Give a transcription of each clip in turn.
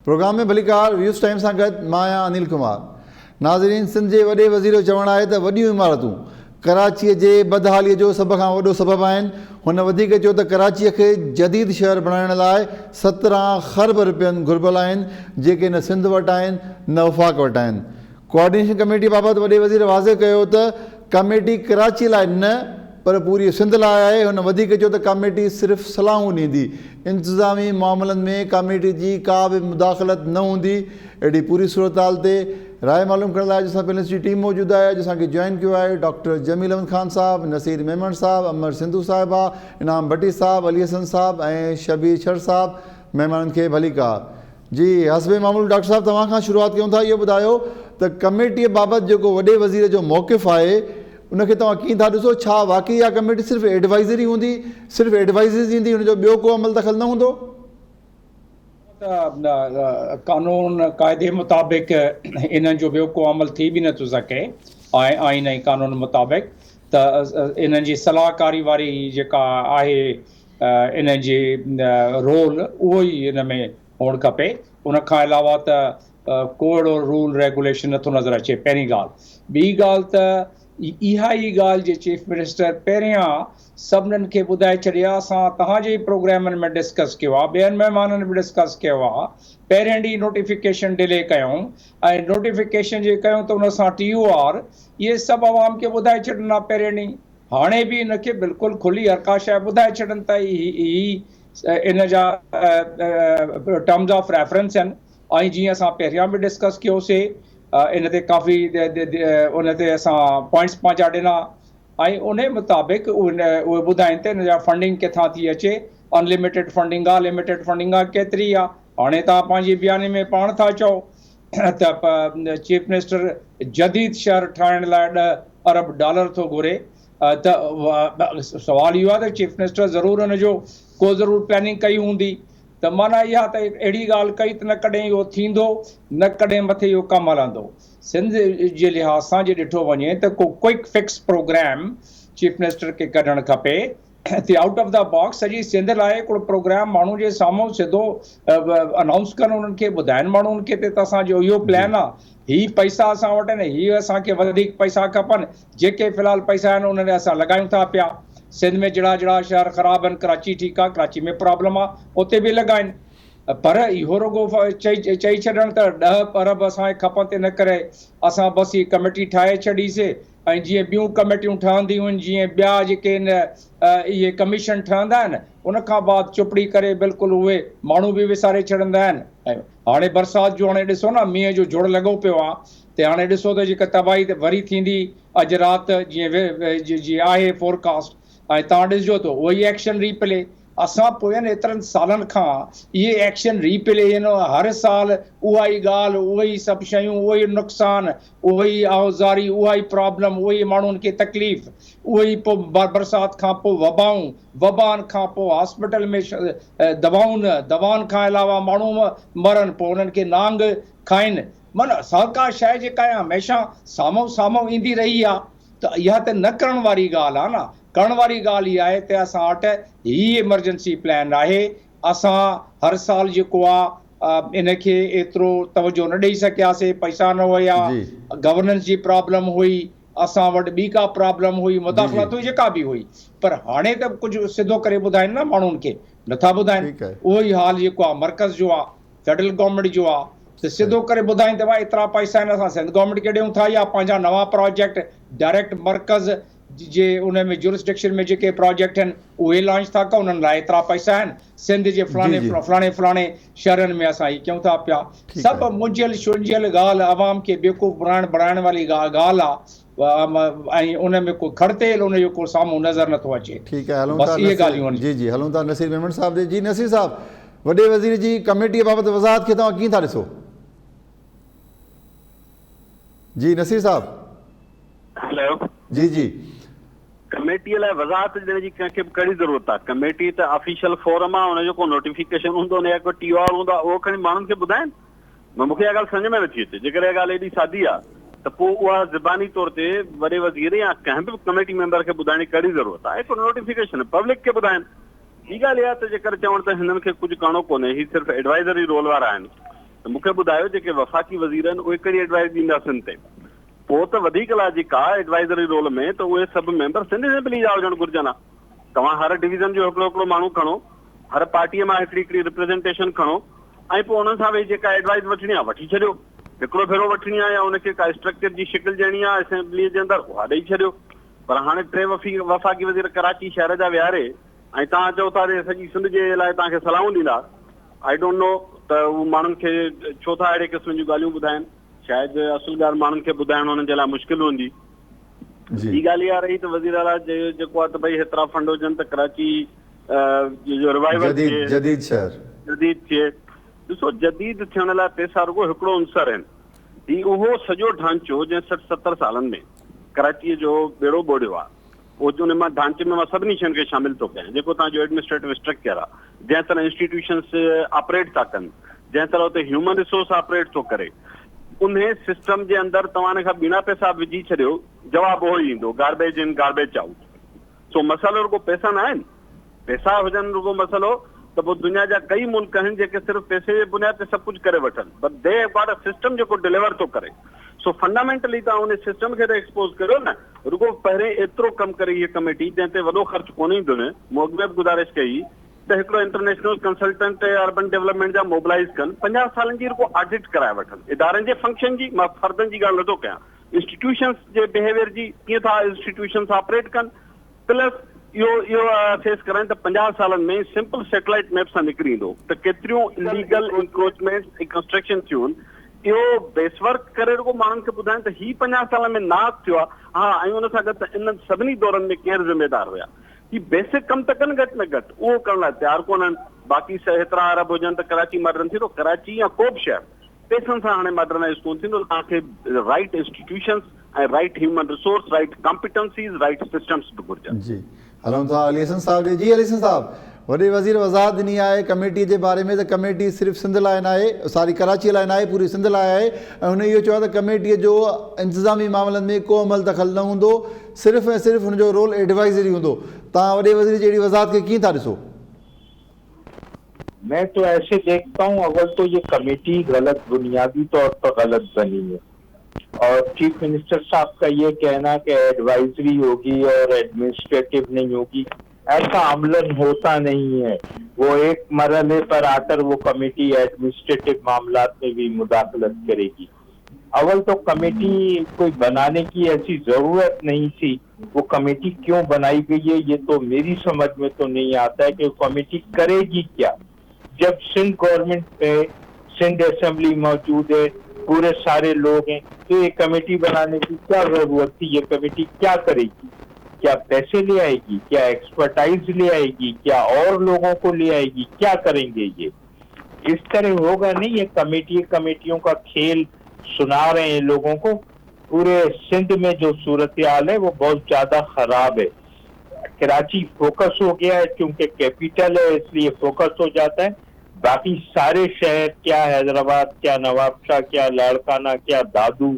Programme ۾ ڀليڪار waves time سان گڏ مان آهيان انيل ڪمار. ناظرين سنڌ جي وڏي وزير جو چوڻ آهي ته وڏيون عمارتون ڪراچيء جي بدحاليء جو سڀ کان وڏو سبب آهن. هن وڌيڪ چيو ته ڪراچيء کي جديد شهر بڻائڻ لاء 17 خرب رپين گهربل آهن جيڪي نه سنڌ وٽ آهن نه وفاق وٽ آهن. ڪوآرڊينيشن ڪميٽي بابت وڏي وزير واضح ڪيو ته ڪميٽي ڪراچي لاء نه پر پوري سنڌ لاء آهي، هن وڌيڪ چيو ته ڪميٽي صرف صلاحون ڏيندي، انتظامي معاملن ۾ ڪميٽي جي ڪا به مداخلت نه هوندي، اهڙي پوري صورتحال تي راء معلوم ڪرڻ لاء اڄ اسان پينلسٽ جي ٽيم موجود آهي، اڄ اسان کي جوائن ڪيو آهي ڊاڪٽر جميل احمد خان صاحب، نصير ميمڻ صاحب، امر سنڌو صاحبه، انعام ڀٽي صاحب، علي حسن صاحب ۽ شبير شر صاحب، مهمانن کي ڀليڪار. جي حسب معمول ڊاڪٽر صاحب توهان کان شروعات ڪيون ٿا اهو ٻڌايو ته ڪميٽي بابت جيڪو وڏي وزير جو موقف آهي ان کي توهان ڪيئن ٿا ڏسو ڇا واقعي اها ڪميٽي صرف ايڊوائزري هوندي صرف ايڊوائزري ڏيندي ان جو ٻيو ڪو عمل دخل نه هوندو؟ ته قانون قاعدي مطابق انهن جو ٻيو ڪو عمل ٿي به نٿو سگهي آئين ۽ قانون مطابق ته انهن جي صلاحڪاري واري جيڪا آهي انهن جي رول اهو ئي ان ۾ هئڻ کپي ان کان علاوه ته ڪو اهڙو رول ريگوليشن نٿو نظر اچي پهرين ڳالهه ٻي ڳالهه ته اها ئي ڳالهه جي چيف منسٽر پهريان سڀنن کي ٻڌائي ڇڏي ها اسان توهان جي ئي پروگرامن ۾ ڊسڪس ڪيو آهي ٻين مهمانن به ڊسڪس ڪيو آهي پهرين ڏينهن نوٽيفڪيشن ڊلي ڪيائون ۽ نوٽيفڪيشن جي ڪيون ته ان سان ٽي او آر اهي سڀ عوام کي ٻڌائي ڇڏن ها پهرين ڏينهن هاڻي به ان کي بلڪل کلي هر ڪا شيء ٻڌائي ڇڏن ته هي ان جا ٽرمز آف ريفرنس آهن ۽ جيئن اسان پهريان به ڊسڪس ڪيوسي ان تي ڪافي ان تي اسان پوائنٽس پنهنجا ڏنا ۽ ان مطابق اهي ٻڌائين ته ان جا فنڊنگ ڪٿان ٿي اچي انلميٽيڊ فنڊنگ آ لميٽيڊ فنڊنگ آ ڪيتري آ هاڻي توهان پنهنجي بياني ۾ پاڻ ٿا چئو ته چيف منسٽر جديد شهر ٺاهڻ لاء 10 ارب ڊالر ٿو گهري ته سوال اهو آهي ته چيف منسٽر ضرور ان جو ڪو ضرور پلاننگ ڪئي هوندي ته معنيٰ اها ته اهڙي ڳالهه ڪئي ته نه ڪڏهن اهو ٿيندو نه ڪڏهن مٿي اهو ڪم هلندو. سنڌ جي لحاظ سان جي ڏٺو وڃي ته ڪو quick fix programme chief minister کي ڪڍڻ کپي تي آئوٽ آف the box سڄي سنڌ لاء هڪڙو پروگرام ماڻهو جي سامهون سڌو انائونس ڪن انهن کي ٻڌائن ماڻهن کي ته اسان جو اهو پلان آ هي پئسا اسان وٽ آهن هي اسان کي وڌيڪ پئسا کپن جيڪي في الحال پئسا آهن انهن اسان لڳايون ٿا پيا سنڌ ۾ جهڙا جهڙا شهر خراب آهن ڪراچي ٺيڪ آ ڪراچي ۾ پرابلم آ اتي به لڳائن پر اهو رڳو چئي چئي ڇڏڻ ته 10 ارب اسان کي کپن ان ڪري اسان بس هي ڪميٽي ٺاهي ڇڏيسي ۽ جيئن ٻيون ڪميٽيون ٺهنديون آهن، جيئن ٻيا جيڪي آهن اهي ڪميشن ٺهندا آهن، ان کان بعد چپڙي ڪري بلڪل اهي ماڻهو به وساري ڇڏندا آهن ۽ هاڻي برسات جو هاڻي ڏسو نه مينهن جو جهڙ لڳو پيو آهي ته هاڻي ڏسو ته جيڪا تباهي وري ٿيندي اڄ رات جيئن جيئن آهي فورڪاسٽ ۽ توهان ڏسجو ته اهو ئي ايڪشن ري پلي اسان پوين ايترن سالن کان اهي ايڪشن ري پلي آهن، هر سال اها ئي ڳالهه، اهي ئي سڀ شيون، اهو ئي نقصان، اهو ئي آهوزاري، اها ئي پرابلم، اهي ئي ماڻهن کي تڪليف، اهي ئي پوء برسات کان پوء وبائون، وبائن کان پوء هاسپيٽل ۾ دوائون نه، دوائن کان علاوه ماڻهو مرن، پوء انهن کي نانگ کائن، معنيٰ سا ڪا شيء جيڪا آهي هميشه سامهون سامهون ايندي رهي آهي ته اها ته نه ڪرڻ واري ڳالهه آهي نه. ڪرڻ واري ڳالهه اها آهي ته اسان وٽ هي ايمرجنسي پلان آهي، اسان هر سال جيڪو آ ان کي ايترو توجه نه ڏئي سگهياسي، پئسا نه هيا، گورننس جي پرابلم هئي، اسان وٽ ٻي ڪا پرابلم هئي، مداخلت هئي جيڪا به هئي پر هاڻي ته ڪجهه سڌو ڪري ٻڌائين نه ماڻهن کي، نٿا ٻڌائين، اهو ئي حال جيڪو آ مرڪز جو آ، فيڊرل گورنمينٽ جو آ ته سڌو ڪري ٻڌائين ته ڀائي ايترا پئسا آهن اسان سنڌ گورنمينٽ کي ڏيون ٿا يا پنهنجا نوان پراجيڪٽ ڊائريڪٽ مرڪز جي ان ۾ جورسڊڪشن ۾ جيڪي پراجيڪٽ آهن اهي لانچ ٿا ڪيون انهن لاء ايترا پئسا آهن سنڌ جي فلاڻي فلاڻي فلاڻي شهرن ۾ اسان هي ڪيون ٿا پيا سڀ منجهيل شنجهيل ڳالهه عوام کي بيوقوف بڻائڻ بڻائڻ واري ڳالهه آ ۽ ان ۾ ڪو کڙ تيل ان جو ڪو سامهون نظر نٿو اچي ٺيڪ آهي هلون ٿا بس اهي ڳالهيون آهن جي جي هلون ٿا نصير ميمڻ صاحب ڏي جي نصير صاحب وڏي وزير جي ڪميٽي بابت وضاحت کي توهان ڪيئن ٿا ڏسو جي نصير صاحب. هلو. جي جي. ڪميٽيء لاء وضاحت ڏيڻ جي ڪنهن کي به ڪهڙي ضرورت آ؟ ڪميٽي ته آفيشل فورم آ، ان جو ڪو نوٽيفڪيشن هوندو يا ڪو ٽي او آر هوندو آ، اهو کڻي ماڻهن کي ٻڌائين. مون کي اها ڳالهه سمجهه ۾ نٿي اچي. جيڪڏهن اها ڳالهه ايڏي سادي آ ته پوء اها زباني طور تي وڏي وزير يا ڪنهن به ڪميٽي ميمبر کي ٻڌائڻ جي ڪهڙي ضرورت آ؟ هڪ نوٽيفڪيشن پبلڪ کي ٻڌائين. ٻي ڳالهه اها ته جيڪر چوڻ ته هنن کي ڪجهه ڪرڻو ڪونهي، هي صرف ايڊوائزري رول وارا آهن. ته مون کي ٻڌايو جيڪي وفاقي وزير آهن اهي ڪهڙي ايڊوائيس ڏيندا سنڌ تي؟ پوء ته وڌيڪ لاجڪ آ ايڊوائيزري رول ۾ ته اهي سڀ ميمبر سنڌ اسيمبلي جا هجڻ گهرجن ها. توهان هر ڊويزن جو هڪڙو هڪڙو ماڻهو کڻو، هر پارٽيء مان هڪڙي هڪڙي رپريزينٽيشن کڻو ۽ پوء انهن سان ويهي جيڪا ايڊوائيس وٺڻي آ وٺي ڇڏيو. هڪڙو ڀيرو وٺڻي آ يا ان کي ڪا اسٽرڪچر جي شڪل ڏيڻي آ اسيمبليء جي اندر اها ڏئي ڇڏيو. پر هاڻي ٽي وفاقي وزير ڪراچي شهر جا ويهاري ۽ توهان چئو ٿا ته سڄي سنڌ جي لاء توهان کي صلاحون ڏيندا. I don't know ته هو ماڻهن کي ڇو ٿا اهڙي قسم جون ڳالهيون ٻڌائين. شايد اصل ڳالهه ماڻهن کي ٻڌائڻ انهن جي لاء مشڪل هوندي. ٻي ڳالهه اها رهي ته وزير اعليٰ چيو جيڪو آهي ته ڀئي هيترا فنڊ هجن ته ڪراچي جو ريوائيول ٿئي. جديد شهر. جديد ٿئي. ڏسو جديد ٿيڻ لاء پيسا رڳو هڪڙو عنصر آهن. هي اهو سڄو ڍانچو جنهن 60 70 سالن ۾ ڪراچيء جو ٻيڙو ٻوڙيو آهي. ان مان ڍانچي ۾ مان سڀني شين کي شامل ٿو ڪيان جيڪو توهان جو ايڊمنسٽريٽو اسٽرڪچر آهي جنهن طرح انسٽيٽيوشنس آپريٽ ٿا ڪن جنهن طرح اتي هيومن ريسورس آپريٽ ٿو ڪري انهي سسٽم جي اندر توهان ان کان ٻيڻا پئسا به وجهي ڇڏيو جواب اهو ئي ايندو گاربيج ان گاربيج آئوٽ سو مسئلو رڳو پئسا نه آهن پئسا هجن رڳو مسئلو ته پوء دنيا جا ڪئي ملڪ آهن جيڪي صرف پئسي جي بنياد تي سڀ ڪجهه ڪري وٺن but they have got a system جيڪو ڊليور ٿو ڪري سو فنڊامينٽلي توهان ان سسٽم کي ته ايڪسپوز ڪريو نه رڳو پهرين ايترو ڪم ڪري هيء ڪميٽي جنهن تي وڏو خرچ ڪونه ايندو نه مون اڳ ۾ به گذارش ڪئي هئي ته هڪڙو انٽرنيشنل ڪنسلٽنٽ اربن ڊولپمينٽ جا موبلائيز ڪن 50 سالن جي رڳو آڊٽ ڪرائي وٺن ادارن جي فنڪشن جي مان فردن جي ڳالهه نٿو ڪيان انسٽيٽيوشنس جي بهيويئر جي ڪيئن ٿا انسٽيٽيوشنس آپريٽ ڪن پلس اهو اهو اسيس ڪرائين ته 50 سالن ۾ سمپل سيٽلائيٽ ميپ سان نڪري ايندو ته ڪيتريون اليگل انڪروچمينٽس ۽ ڪنسٽرڪشن ٿيون اهو بيس ورڪ ڪري رڳو ماڻهن کي ٻڌائين ته هي 50 سالن ۾ ناحق ٿيو آهي ها ۽ ان سان گڏ ته انهن سڀني دورن ۾ ڪير ذميدار هيا هي بيسڪ ڪم ته ڪن گهٽ ۾ گهٽ اهو ڪرڻ لاء تيار ڪونهن باقي هيترا ارب هجن ته ڪراچي ماڊرن ٿيندو ڪراچي يا ڪو به شهر پئسن سان هاڻي ماڊرنائيز ڪونه ٿيندو، توهان کي right institutions ۽ right human resource, right competencies, right systems به گهرجن. جي هلون ٿا علي حسن صاحب ڏي. جي علي حسن صاحب وڏي وزير وضاحت ڏني آهي ڪميٽي جي باري ۾ ته ڪميٽي صرف سنڌ لاء ناهي ساري ڪراچي لاء ناهي پوري سنڌ لاء آهي ۽ هن اهو چيو آهي ته ڪميٽي جو انتظامي معاملن ۾ ڪو عمل دخل نه هوندو صرف ۽ صرف هن جو رول ايڊوائزري هوندو توهان وڏي وزير جي اهڙي وضاحت کي ڪيئن ٿا ڏسو؟ मैं तो ऐसे देखता हूँ अव्वल तो ये कमेटी गलत बुनियादी तौर पर गलत बनी है और चीफ मिनिस्टर साहब का ये कहना कि एडवाइजरी होगी और एडमिनिस्ट्रेटिव नहीं होगी, ऐसा अमलन होता नहीं है। वो एक मरहले पर आकर वो कमेटी एडमिनिस्ट्रेटिव मामलात में भी मुदाखलत करेगी। अव्वल तो कमेटी कोई बनाने की ऐसी जरूरत नहीं थी, वो कमेटी क्यों बनाई गई है ये तो मेरी समझ में तो नहीं आता है कि कमेटी करेगी क्या। जब सिंध गवर्नमेंट में सिंध असेंबली मौजूद है, पूरे सारे लोग हैं, तो ये कमेटी बनाने की क्या जरूरत थी? ये कमेटी क्या करेगी? क्या पैसे ले आएगी? क्या एक्सपर्टाइज ले आएगी? क्या और लोगों को ले आएगी? क्या करेंगे ये? इस तरह होगा नहीं। ये कमेटी कमेटियों का खेल सुना रहे हैं लोगों को। पूरे सिंध में जो सूरत हाल है वो बहुत ज्यादा खराब है। कराची फोकस हो गया है क्योंकि कैपिटल है, इसलिए फोकस हो जाता है। बाकी सारे शहर, क्या हैदराबाद, क्या नवाबशाह, क्या लाड़काना, क्या दादू,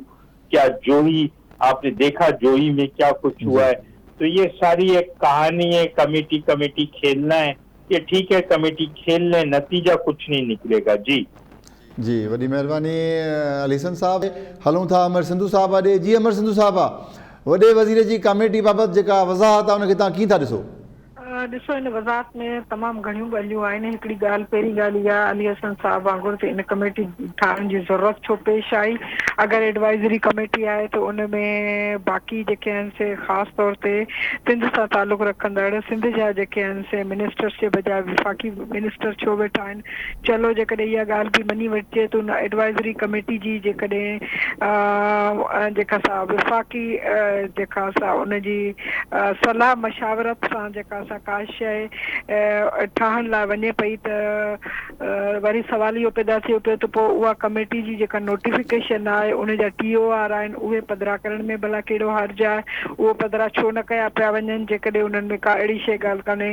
क्या जोही, आपने देखा जोही में क्या कुछ हुआ है। तो ये सारी एक कहानी है, कमेटी कमेटी खेलना है। ये ठीक है कमेटी खेल लें, नतीजा कुछ नहीं निकलेगा। जी जी वॾी महिरबानी अली हसन साहब। हलूं था अमर सिंधू साहब ॾे। जी अमर सिंधू साहब, वॾे वज़ीर जी कमेटी बाबति जेका वज़ाहत आहे उनखे तव्हां कीअं था ॾिसो? ॾिसो हिन वज़ाहत में तमामु घणियूं ॻाल्हियूं आहिनि। हिकिड़ी ॻाल्हि पहिरीं ॻाल्हि इहा अली हसन साहब वांगुरु त इन कमेटी ठाहिण जी ज़रूरत छो पेश आई? अगरि एडवाइज़री कमेटी आहे त उन में बाक़ी जेके आहिनि से ख़ासि तौर ते सिंध सां तालुक़ रखंदड़ सिंध जा जेके आहिनि से मिनिस्टर्स जे बजाए वफ़ाक़ी मिनिस्टर छो वेठा आहिनि? चलो जेकॾहिं इहा ॻाल्हि बि मञी वठिजे त उन एडवाइज़री कमेटी जी जेकॾहिं जेका सा वफ़ाक़ी जेका सा उन जी सलाह मशावरत सां जेका सा का शइ ठाहिण लाइ वञे पई त वरी सवाल इहो पैदा थिए पियो त पोइ उहा कमेटी जी जेका नोटिफिकेशन आहे उन जा टी ओ आर आहिनि उहे पधरा करण में भला कहिड़ो हर्ज आहे? उहो पधरा छो न कया पिया वञनि जेकॾहिं उन्हनि में का अहिड़ी शइ ॻाल्हि कान्हे?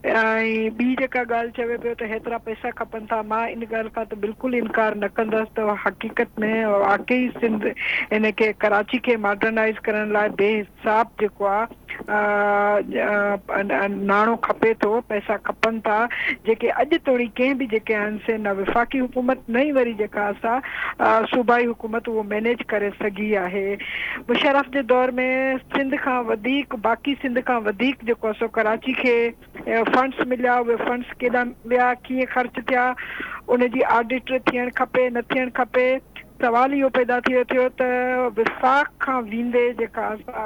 ऐं ॿी जेका ॻाल्हि चवे पियो त हेतिरा पैसा खपनि था, मां इन ॻाल्हि खां त बिल्कुलु इनकार न कंदसि त हक़ीक़त में वाकई सिंध इन खे कराची खे मॉडर्नाइज़ करण लाइ बेहिसाब जेको आहे ناڻو کپي ٿو، پئسا کپن ٿا، جيڪي اڄ توڻي ڪنهن به جيڪي آهن سي نه وفاقي حڪومت نه ئي وري جيڪا سا صوبائي حڪومت اهو مينيج ڪري سگهي آهي. مشرف جي دور ۾ سنڌ کان وڌيڪ باقي سنڌ کان وڌيڪ جيڪو آهي سو ڪراچي کي فنڊس مليا، اهي فنڊس ڪيڏانهن ويا، ڪيئن خرچ ٿيا، ان جي آڊٽ ٿيڻ کپي نه ٿيڻ کپي. سوال اهو پيدا ٿئي ٿيو ته وفاق کان ويندي جيڪا سا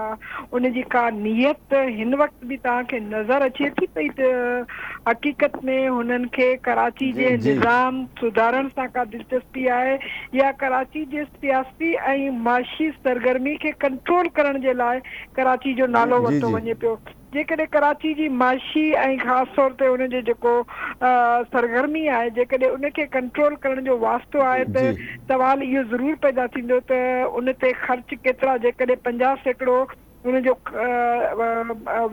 ان جي ڪا نيت هن وقت به توهان کي نظر اچي ٿي پئي ته حقيقت ۾ هنن کي ڪراچي جي نظام سڌارڻ سان ڪا دلچسپي آهي يا ڪراچي جي سياسي ۽ معاشي سرگرمي کي ڪنٽرول ڪرڻ جي لاء ڪراچي جو نالو ورتو وڃي پيو. جيڪڏهن ڪراچي جي معاشي ۽ خاص طور تي ان جو جيڪو سرگرمي آهي جيڪڏهن ان کي ڪنٽرول ڪرڻ جو واسطو آهي ته سوال اهو ضرور پيدا ٿيندو ته ان تي خرچ ڪيترا جيڪڏهن 50% ان جو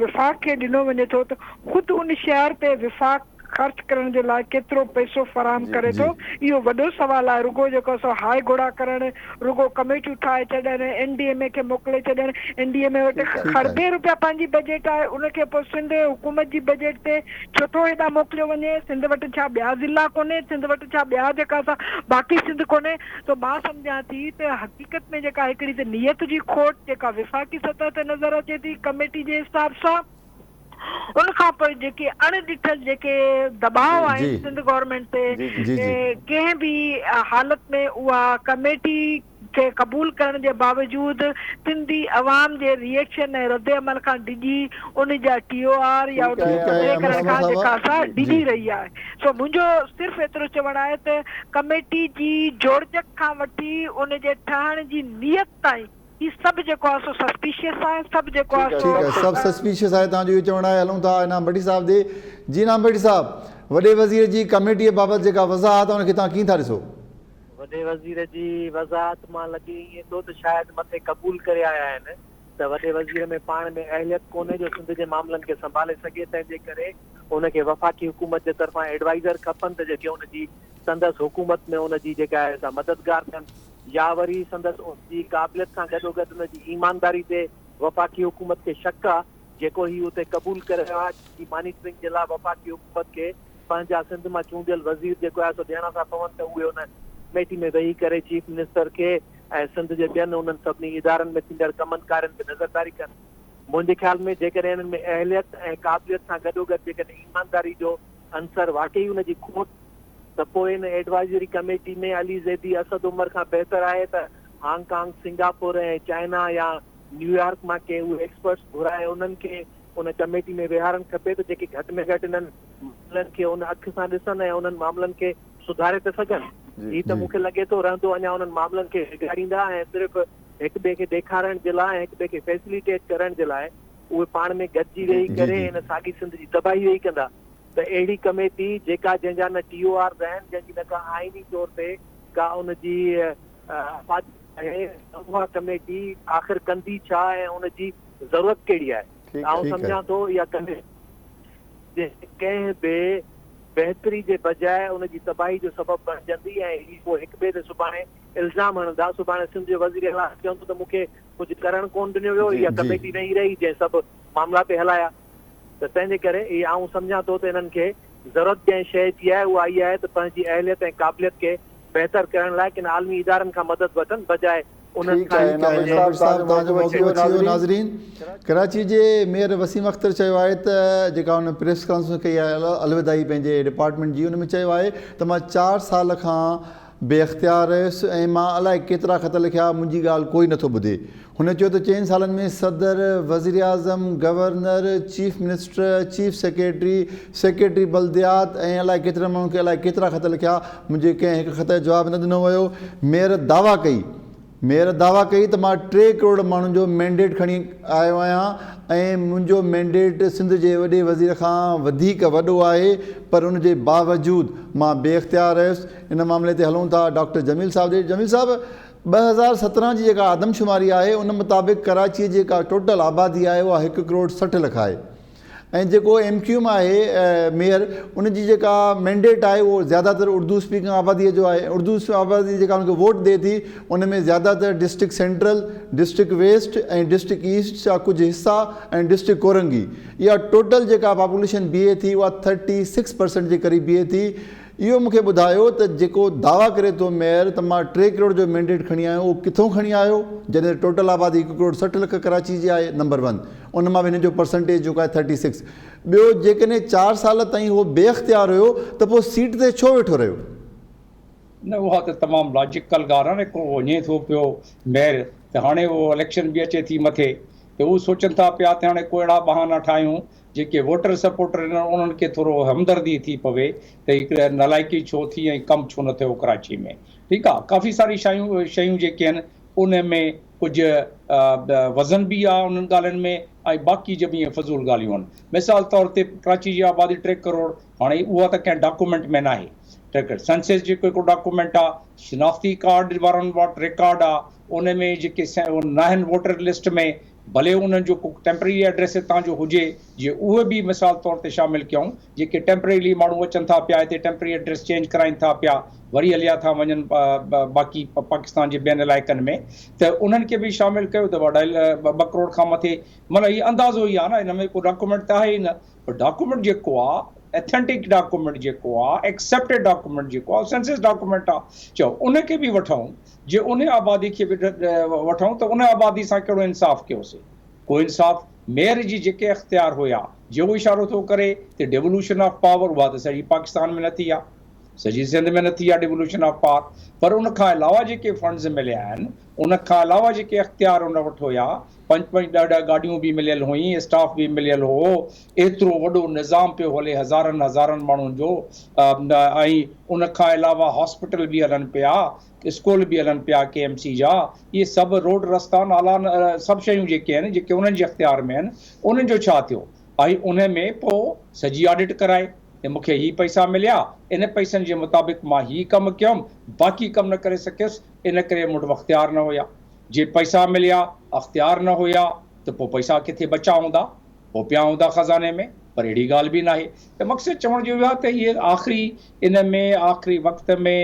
وفاق کي ڏنو وڃي ٿو ته خود ان شهر تي وفاق خرچ ڪرڻ جي لاء ڪيترو پئسو فراهم ڪري ٿو اهو وڏو سوال آهي رڳو جيڪو سو هاء گهوڙا ڪرڻ رڳو ڪميٽيون ٺاهي ڇڏڻ اين ڊي ايم اي کي موڪلي ڇڏڻ اين ڊي ايم اي وٽ خربين روپيا پنهنجي بجيٽ آهي ان کي پوء سنڌ حڪومت جي بجيٽ تي ڇو ٿو هيڏانهن موڪليو وڃي سنڌ وٽ ڇا ٻيا ضلعا ڪونهي سنڌ وٽ ڇا ٻيا جيڪا سا باقي سنڌ ڪونهي سو مان سمجهان ٿي ته حقيقت ۾ جيڪا هڪڙي ته نيت جي کوٽ جيڪا وفاقي سطح تي نظر اچي ٿي ڪميٽي جي حساب سان ان کان پوء جيڪي اڻ ڏٺل جيڪي دٻاء آهن سنڌ گورنمينٽ تي ڪنهن به حالت ۾ اها ڪميٽي کي قبول ڪرڻ جي باوجود سنڌي عوام جي ري ايڪشن ۽ رد عمل کان ڊڄي ان جا ٽي او آر يا ان کي پڌري ڪرڻ کان جيڪا سا ڊڄي رهي آهي سو منهنجو صرف ايترو چوڻ آهي ته ڪميٽي جي جوڙجڪ کان وٺي ان جي ٺهڻ جي نيت تائين هي سڀ جيڪو آهي سو سسپيشس آهي سڀ جيڪو آهي سو. ٺيڪ آهي سڀ سسپيشس آهي توهان جو اهو چوڻ آهي هلون ٿا انعام ڀٽي صاحب ڏي جي انعام ڀٽي صاحب وڏي وزير جي ڪميٽي بابت جيڪا وضاحت آهي ان کي توهان ڪيئن ٿا ڏسو؟ وڏي وزير جي وضاحت مان لڳي ائين ٿو ته شايد مٿي قبول ڪري آيا آهن ته وڏي وزير ۾ پاڻ ۾ اهليت ڪونهي جو سنڌ جي معاملن کي سنڀالي سگهي تنهن جي ڪري ان کي وفاقي حڪومت جي طرفان ايڊوائيزر کپن ته جيڪي ان جي سندس حڪومت ۾ ان جي جيڪا آهي سا مددگار ٿين. يا وري سندس ان جي قابليت سان گڏوگڏ ان جي ايمانداري تي وفاقي حڪومت کي شڪ آ، جيڪو هي اتي قبول ڪري رهيو آهي، جنهن جي مانيٽرنگ جي لاء وفاقي حڪومت کي پنهنجا سنڌ مان چونڊيل وزير جيڪو آهي سو ڏيڻا ٿا پون ته اهي ان ڪميٽي ۾ ويهي ڪري چيف منسٽر کي ۽ سنڌ جي ٻين انهن سڀني ادارن ۾ ٿيندڙ ڪمن ڪارين تي نظرداري ڪن. منهنجي خيال ۾ جيڪڏهن انهن ۾ اهليت ۽ قابليت سان گڏوگڏ جيڪڏهن ايمانداري جو عنصر واقعي ان جي کوٽ ته پوء ان ايڊوائزري ڪميٽي ۾ علي زيدي اسد عمر کان بهتر آهي ته هانگ ڪانگ، سنگاپور ۽ چائنا يا نيويارڪ مان ڪي اهي ايڪسپرٽس گهرائي انهن کي ان ڪميٽي ۾ ويهارڻ کپي ته جيڪي گهٽ ۾ گهٽ انهن معاملن کي ان اک سان ڏسن ۽ انهن معاملن کي سڌاري ته سگهن. هي ته مون کي لڳي ٿو رهندو اڃا انهن معاملن کي بگاڙيندا ۽ صرف هڪ ٻئي کي ڏيکارڻ جي لاء ۽ هڪ ٻئي کي فيسليٽيٽ ڪرڻ جي لاء اهي پاڻ ۾ گڏجي ويهي ڪري ان ساڳي سنڌ جي تباهي ويهي ڪندا. ته اهڙي ڪميٽي جيڪا جنهن جا نه ٽي او آرز آهن، جنهن جي نه ڪا آئيني طور تي ڪا ان جي افاديت آهي ته اها ڪميٽي آخر ڪندي ڇا ۽ ان جي ضرورت ڪهڙي آهي ته آئون سمجهان ٿو اها ڪميٽي ڪنهن به بهتري جي بجاء ان جي تباهي جو سبب بڻجندي ۽ هي پوء هڪ ٻئي تي سڀاڻي الزام هڻندا، سڀاڻي سنڌ جو وزير اعليٰ چوندو ته مون کي ڪجهه ڪرڻ ڪونه ڏنو ويو، اها ڪميٽي ويهي رهي جنهن سڀ معاملا پئي هلايا. ته تنهن جي ڪري ئي آئون سمجهان ٿو ته انهن کي ضرورت جنهن شيء جي آهي اها اها آهي ته پنهنجي اهليت ۽ قابليت کي بهتر ڪرڻ لاء ڪن عالمي ادارن کان مدد وٺن بجاء انهن ٺيڪ آهي کان ناظر صاحب توهان جو موقعو اچي ويو ناظرين ڪراچي جي ميئر وسيم اختر چيو آهي ته جيڪا هن پريس ڪانفرنس ڪئي آهي الوداعي پنهنجي ڊپارٽمينٽ جي ان ۾ چيو آهي ته مان چار سال کان بي اختيار رهيس ۽ مان الائي ڪيترا خط لکيا، منهنجي ڳالهه ڪوئي نٿو ٻڌي. هن چيو ته چئن سالن ۾ صدر، وزيراعظم، governor, chief minister, chief secretary, secretary بلديات ۽ الائي ڪيترن ماڻهن کي الائي ڪيترا خط لکيا، منهنجي ڪنهن هڪ خط جو جواب نه ڏنو ويو. ميئر دعويٰ ڪئي ميئر دعويٰ ڪئي ته مان ٽي ڪروڙ ماڻهن جو مينڊيٽ کڻي آيو آهيان ۽ منهنجو مينڊيٽ سنڌ جي وڏي وزير کان وڌيڪ وڏو آهي پر ان جي باوجود مان بي اختيار رهيس. ان معاملي تي هلون ٿا ڊاڪٽر جميل صاحب ڏي. جميل صاحب 2017 جي جيڪا آدمشماري آهي ان مطابق ڪراچي جي جيڪا ٽوٽل آبادي آهي اها هڪ ڪروڙ 60 لک آهي. ۽ جيڪو ايم ڪيو ايم آهي ميئر ان جي جيڪا مينڊيٽ آهي اهو زياده تر اردو اسپيڪنگ آبادي جو آهي اردو آبادي جيڪا ان کي ووٽ ڏئي ٿي ان ۾ زياده تر district central district west ۽ district east جا ڪجهه حصا ۽ ڊسٽرڪٽ ڪورنگي اها ٽوٽل جيڪا پاپوليشن بيهي ٿي اها ٿرٽي سڪس پرسنٽ جي قريب بيهي ٿي اهو مون کي ٻڌايو ته جيڪو دعويٰ ڪري ٿو ميئر ته مان ٽي ڪروڙ جو مينڊيٽ کڻي آيو اهو ڪٿون کڻي آيو جڏهن ته ٽوٽل آبادي هڪ ڪروڙ 60 لک ڪراچي جي آهي نمبر ون ان مان به هن جو پرسنٽيج جيڪو آهي ٿرٽي سڪس ٻيو جيڪڏهن چار سال تائين هو بي اختيار هيو ته پوء سيٽ تي ڇو ويٺو رهيو؟ نه اها ته تمام لاجيڪل ڳالهه آهي نه ڪو وڃي ٿو پيو ميئر ته هاڻي اهو اليڪشن به اچي ٿي مٿي ته هو سوچن ٿا پيا ته هاڻي ڪو اهڙا بهانا ٺاهيون جيڪي ووٽر سپورٽر آهن انهن کي ٿورو همدردي ٿي پوي ته هڪ نالائقي ڇو ٿي ۽ ڪم ڇو نه ٿيو ڪراچي ۾ ٺيڪ آ ڪافي ساري شيون شيون جيڪي آهن ان ۾ ڪجهه وزن به آ انهن ڳالهين ۾ ۽ باقي جب ائين فضول ڳالهيون آهن مثال طور تي ڪراچي جي آبادي ٽي ڪروڙ هاڻي اها ته ڪنهن ڊاڪومينٽ ۾ ناهي ٽي ڪروڙ سينسس جيڪو هڪڙو ڊاڪومينٽ آ شناختي ڪارڊ وارن وٽ رڪارڊ آ ان ۾ جيڪي ناهن ووٽر لسٽ ۾ ڀلي انهن جو ڪو ٽيمپرري ايڊريس هتان جو هجي، جي اهي به مثال طور تي شامل ڪيون، جيڪي ٽيمپرريلي ماڻهو اچن ٿا پيا هتي ٽيمپرري ايڊريس چينج ڪرائين ٿا پيا وري هليا ٿا وڃن باقي پاڪستان جي ٻين علائقن ۾ ته انهن کي به شامل ڪيو ته اڍائي ٻه ڪروڙ کان مٿي معنيٰ هي اندازو ئي آهي نه ان ۾ ڪو ڊاڪومينٽ ته آهي ئي نه پر ڊاڪومينٽ جيڪو آهي اٿينٽڪ ڊاڪومينٽ جيڪو آهي ايڪسيپٽيڊ ڊاڪومينٽ جيڪو آهي سينسس ڊاڪومينٽ آهي چئو ان کي به وٺون جي ان آبادي کي به وٺون ته ان آبادي سان ڪهڙو انصاف ڪيوسين؟ ڪو انصاف؟ ميئر جي جيڪي اختيار هيا، جي هو اشارو ٿو ڪري ته ڊيولوشن آف پاور اها ته سڄي پاڪستان ۾ نه ٿي آ، سڄي سنڌ ۾ نه ٿي آ ڊيولوشن آف پاور، پر ان کان علاوه جيڪي فنڊز مليا آهن، ان کان علاوه جيڪي اختيار ان وٽ هيا، پنج پنج ڏهه ڏهه گاڏيون به مليل هئين، اسٽاف به مليل هو، ايترو وڏو نظام پيو هلي هزارن هزارن ماڻهن جو ۽ ان کان علاوه هاسپيٽل به هلن پيا، اسڪول به هلن پيا ڪي ايم سي جا اهي سڀ روڊ رستا نالا سڀ شيون جيڪي آهن جيڪي انهن جي اختيار ۾ آهن انهن جو ڇا ٿيو ۽ ان ۾ پوء سڄي آڊٽ ڪرائي ته مون کي هي پئسا مليا ان پئسن جي مطابق مان هي ڪم ڪيم باقي ڪم نه ڪري سگهيس ان ڪري مون وٽ اختيار نه هيا جي پئسا مليا اختيار نه هيا ته پوء پئسا ڪٿي بچا هوندا هو پيا هوندا خزاني ۾ پر اهڙي ڳالهه به ناهي ته مقصد چوڻ جو اهو آهي ته اهي آخري ان ۾ آخري وقت ۾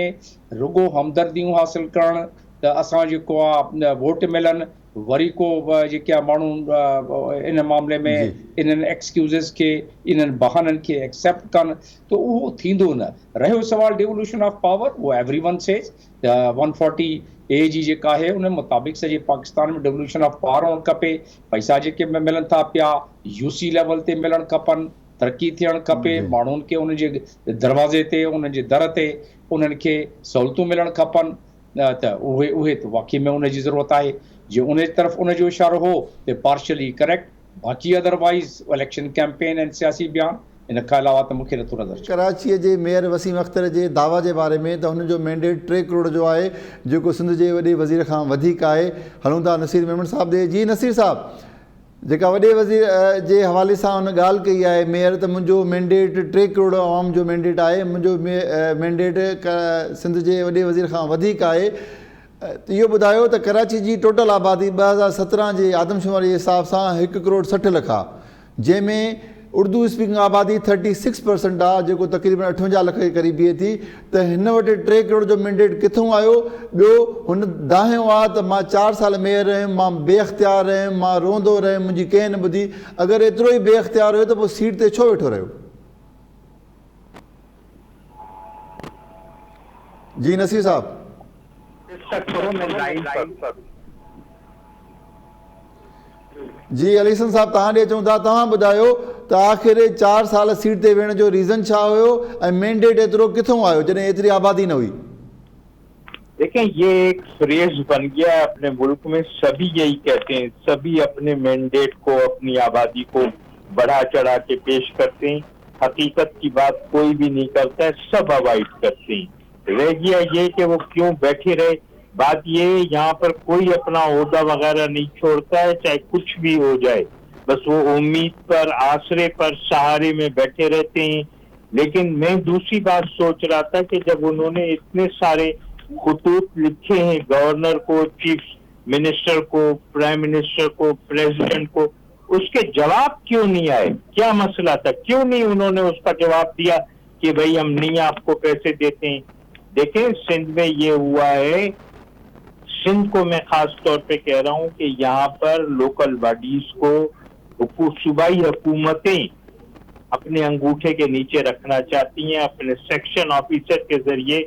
رڳو همدرديون حاصل ڪرڻ ته اسان جيڪو آ ووٽ ملن وري ڪو جيڪي آ ماڻهو ان معاملي ۾ انهن ايڪسڪيوزز کي انهن بهانن کي ايڪسيپٽ ڪن ته اهو ٿيندو نه رهيو سوال ڊيولوشن آف پاور اهو ايوري ون سيز ته ون فورٽي اي جي جيڪا آهي ان مطابق سڄي پاڪستان ۾ ڊيولوشن آف پاور هئڻ کپي پئسا جيڪي به ملن ٿا پيا يو سي ليول تي ملڻ کپن ترقي ٿيڻ کپي ماڻهن کي انهن جي دروازي تي انهن جي در تي انهن کي سهولتون ملڻ کپن ته اهي اهي ته واقعي ۾ ان جي ضرورت آهي جي ان طرف ان جو اشارو هو ته پارشلي ڪريڪٽ باقي ادر وائيز اليڪشن ڪيمپين ۽ سياسي بيان ان کان علاوه ته مون کي نٿو نظر اچي. ڪراچيء جي ميئر وسيم اختر جي دعويٰ جي باري ۾ ته هن جو مينڊيٽ ٽي ڪروڙ جو آهي جيڪو سنڌ جي وڏي وزير کان وڌيڪ آهي. هلون ٿا نصير ميمڻ صاحب ڏي. جي نصير صاحب جيڪا وڏي وزير جي حوالي سان هن ڳالهه ڪئي آهي ميئر ته منهنجو مينڊيٽ ٽي ڪروڙ عوام جو مينڊيٽ آهي منهنجو مينڊيٽ سنڌ جي وڏي وزير کان وڌيڪ آهي ته اهو ٻڌايو ته ڪراچي جي ٽوٽل آبادي 2017 جي آدمشماري جي حساب سان هڪ ڪروڙ 60 لک آهي جنهن ۾ اردو اسپيڪنگ آبادي ٿرٽي سڪس پرسنٽ آ جيڪو تقريبن اٺونجاهه لک جي قريب بيهي ٿي ته هن وٽ ٽي ڪروڙ جو مينڊيٽ ڪٿئون آيو ٻيو هن دانهيو آ ته مان چار سال ميئر رهيم مان بي اختيار رهيم مان روئندو رهيم منهنجي ڪنهن نه ٻڌي اگر ايترو ئي بي اختيار هيو ته پوء سيٽ تي ڇو ويٺو رهيو. جي نصير صاحب. جي علي حسن صاحب توهان ڏي اچون ٿا توهان ٻڌايو ته آخر چار سال سيٽ تي ويهڻ جو ريزن ڇا هيو ۽ مينڊيٽ ايترو ڪٿون آيو جڏهن ايتري آبادي نه هئي. देखें ये एक फ्रेज बन गया है अपने मुल्क में सभी यही कहते हैं सभी अपने मैंडेट को अपनी आबादी को बढ़ा चढ़ा के पेश करते हैं हकीकत की बात कोई भी नहीं करता है सब अवॉइड करते हैं रह गया ये कि वो क्यों बैठे रहे बात ये यहाँ पर कोई अपना ओहदा वगैरह नहीं छोड़ता है चाहे कुछ भी हो जाए बस वो उम्मीद पर आसरे पर सहारे में बैठे रहते हैं लेकिन मैं दूसरी बात सोच रहा था कि जब उन्होंने इतने सारे खतूत लिखे हैं गवर्नर को चीफ मिनिस्टर को प्राइम मिनिस्टर को प्रेसिडेंट को उसके जवाब क्यों नहीं आए? क्या मसला था? क्यों नहीं उन्होंने उसका जवाब दिया कि भाई हम नहीं आपको पैसे देते हैं? देखें, सिंध में ये हुआ है, सिंध को मैं खास तौर पे कह रहा हूँ कि यहाँ पर लोकल बॉडीज को सूबाई हुकूमतें अपने अंगूठे के नीचे रखना चाहती हैं, अपने सेक्शन ऑफिसर के जरिए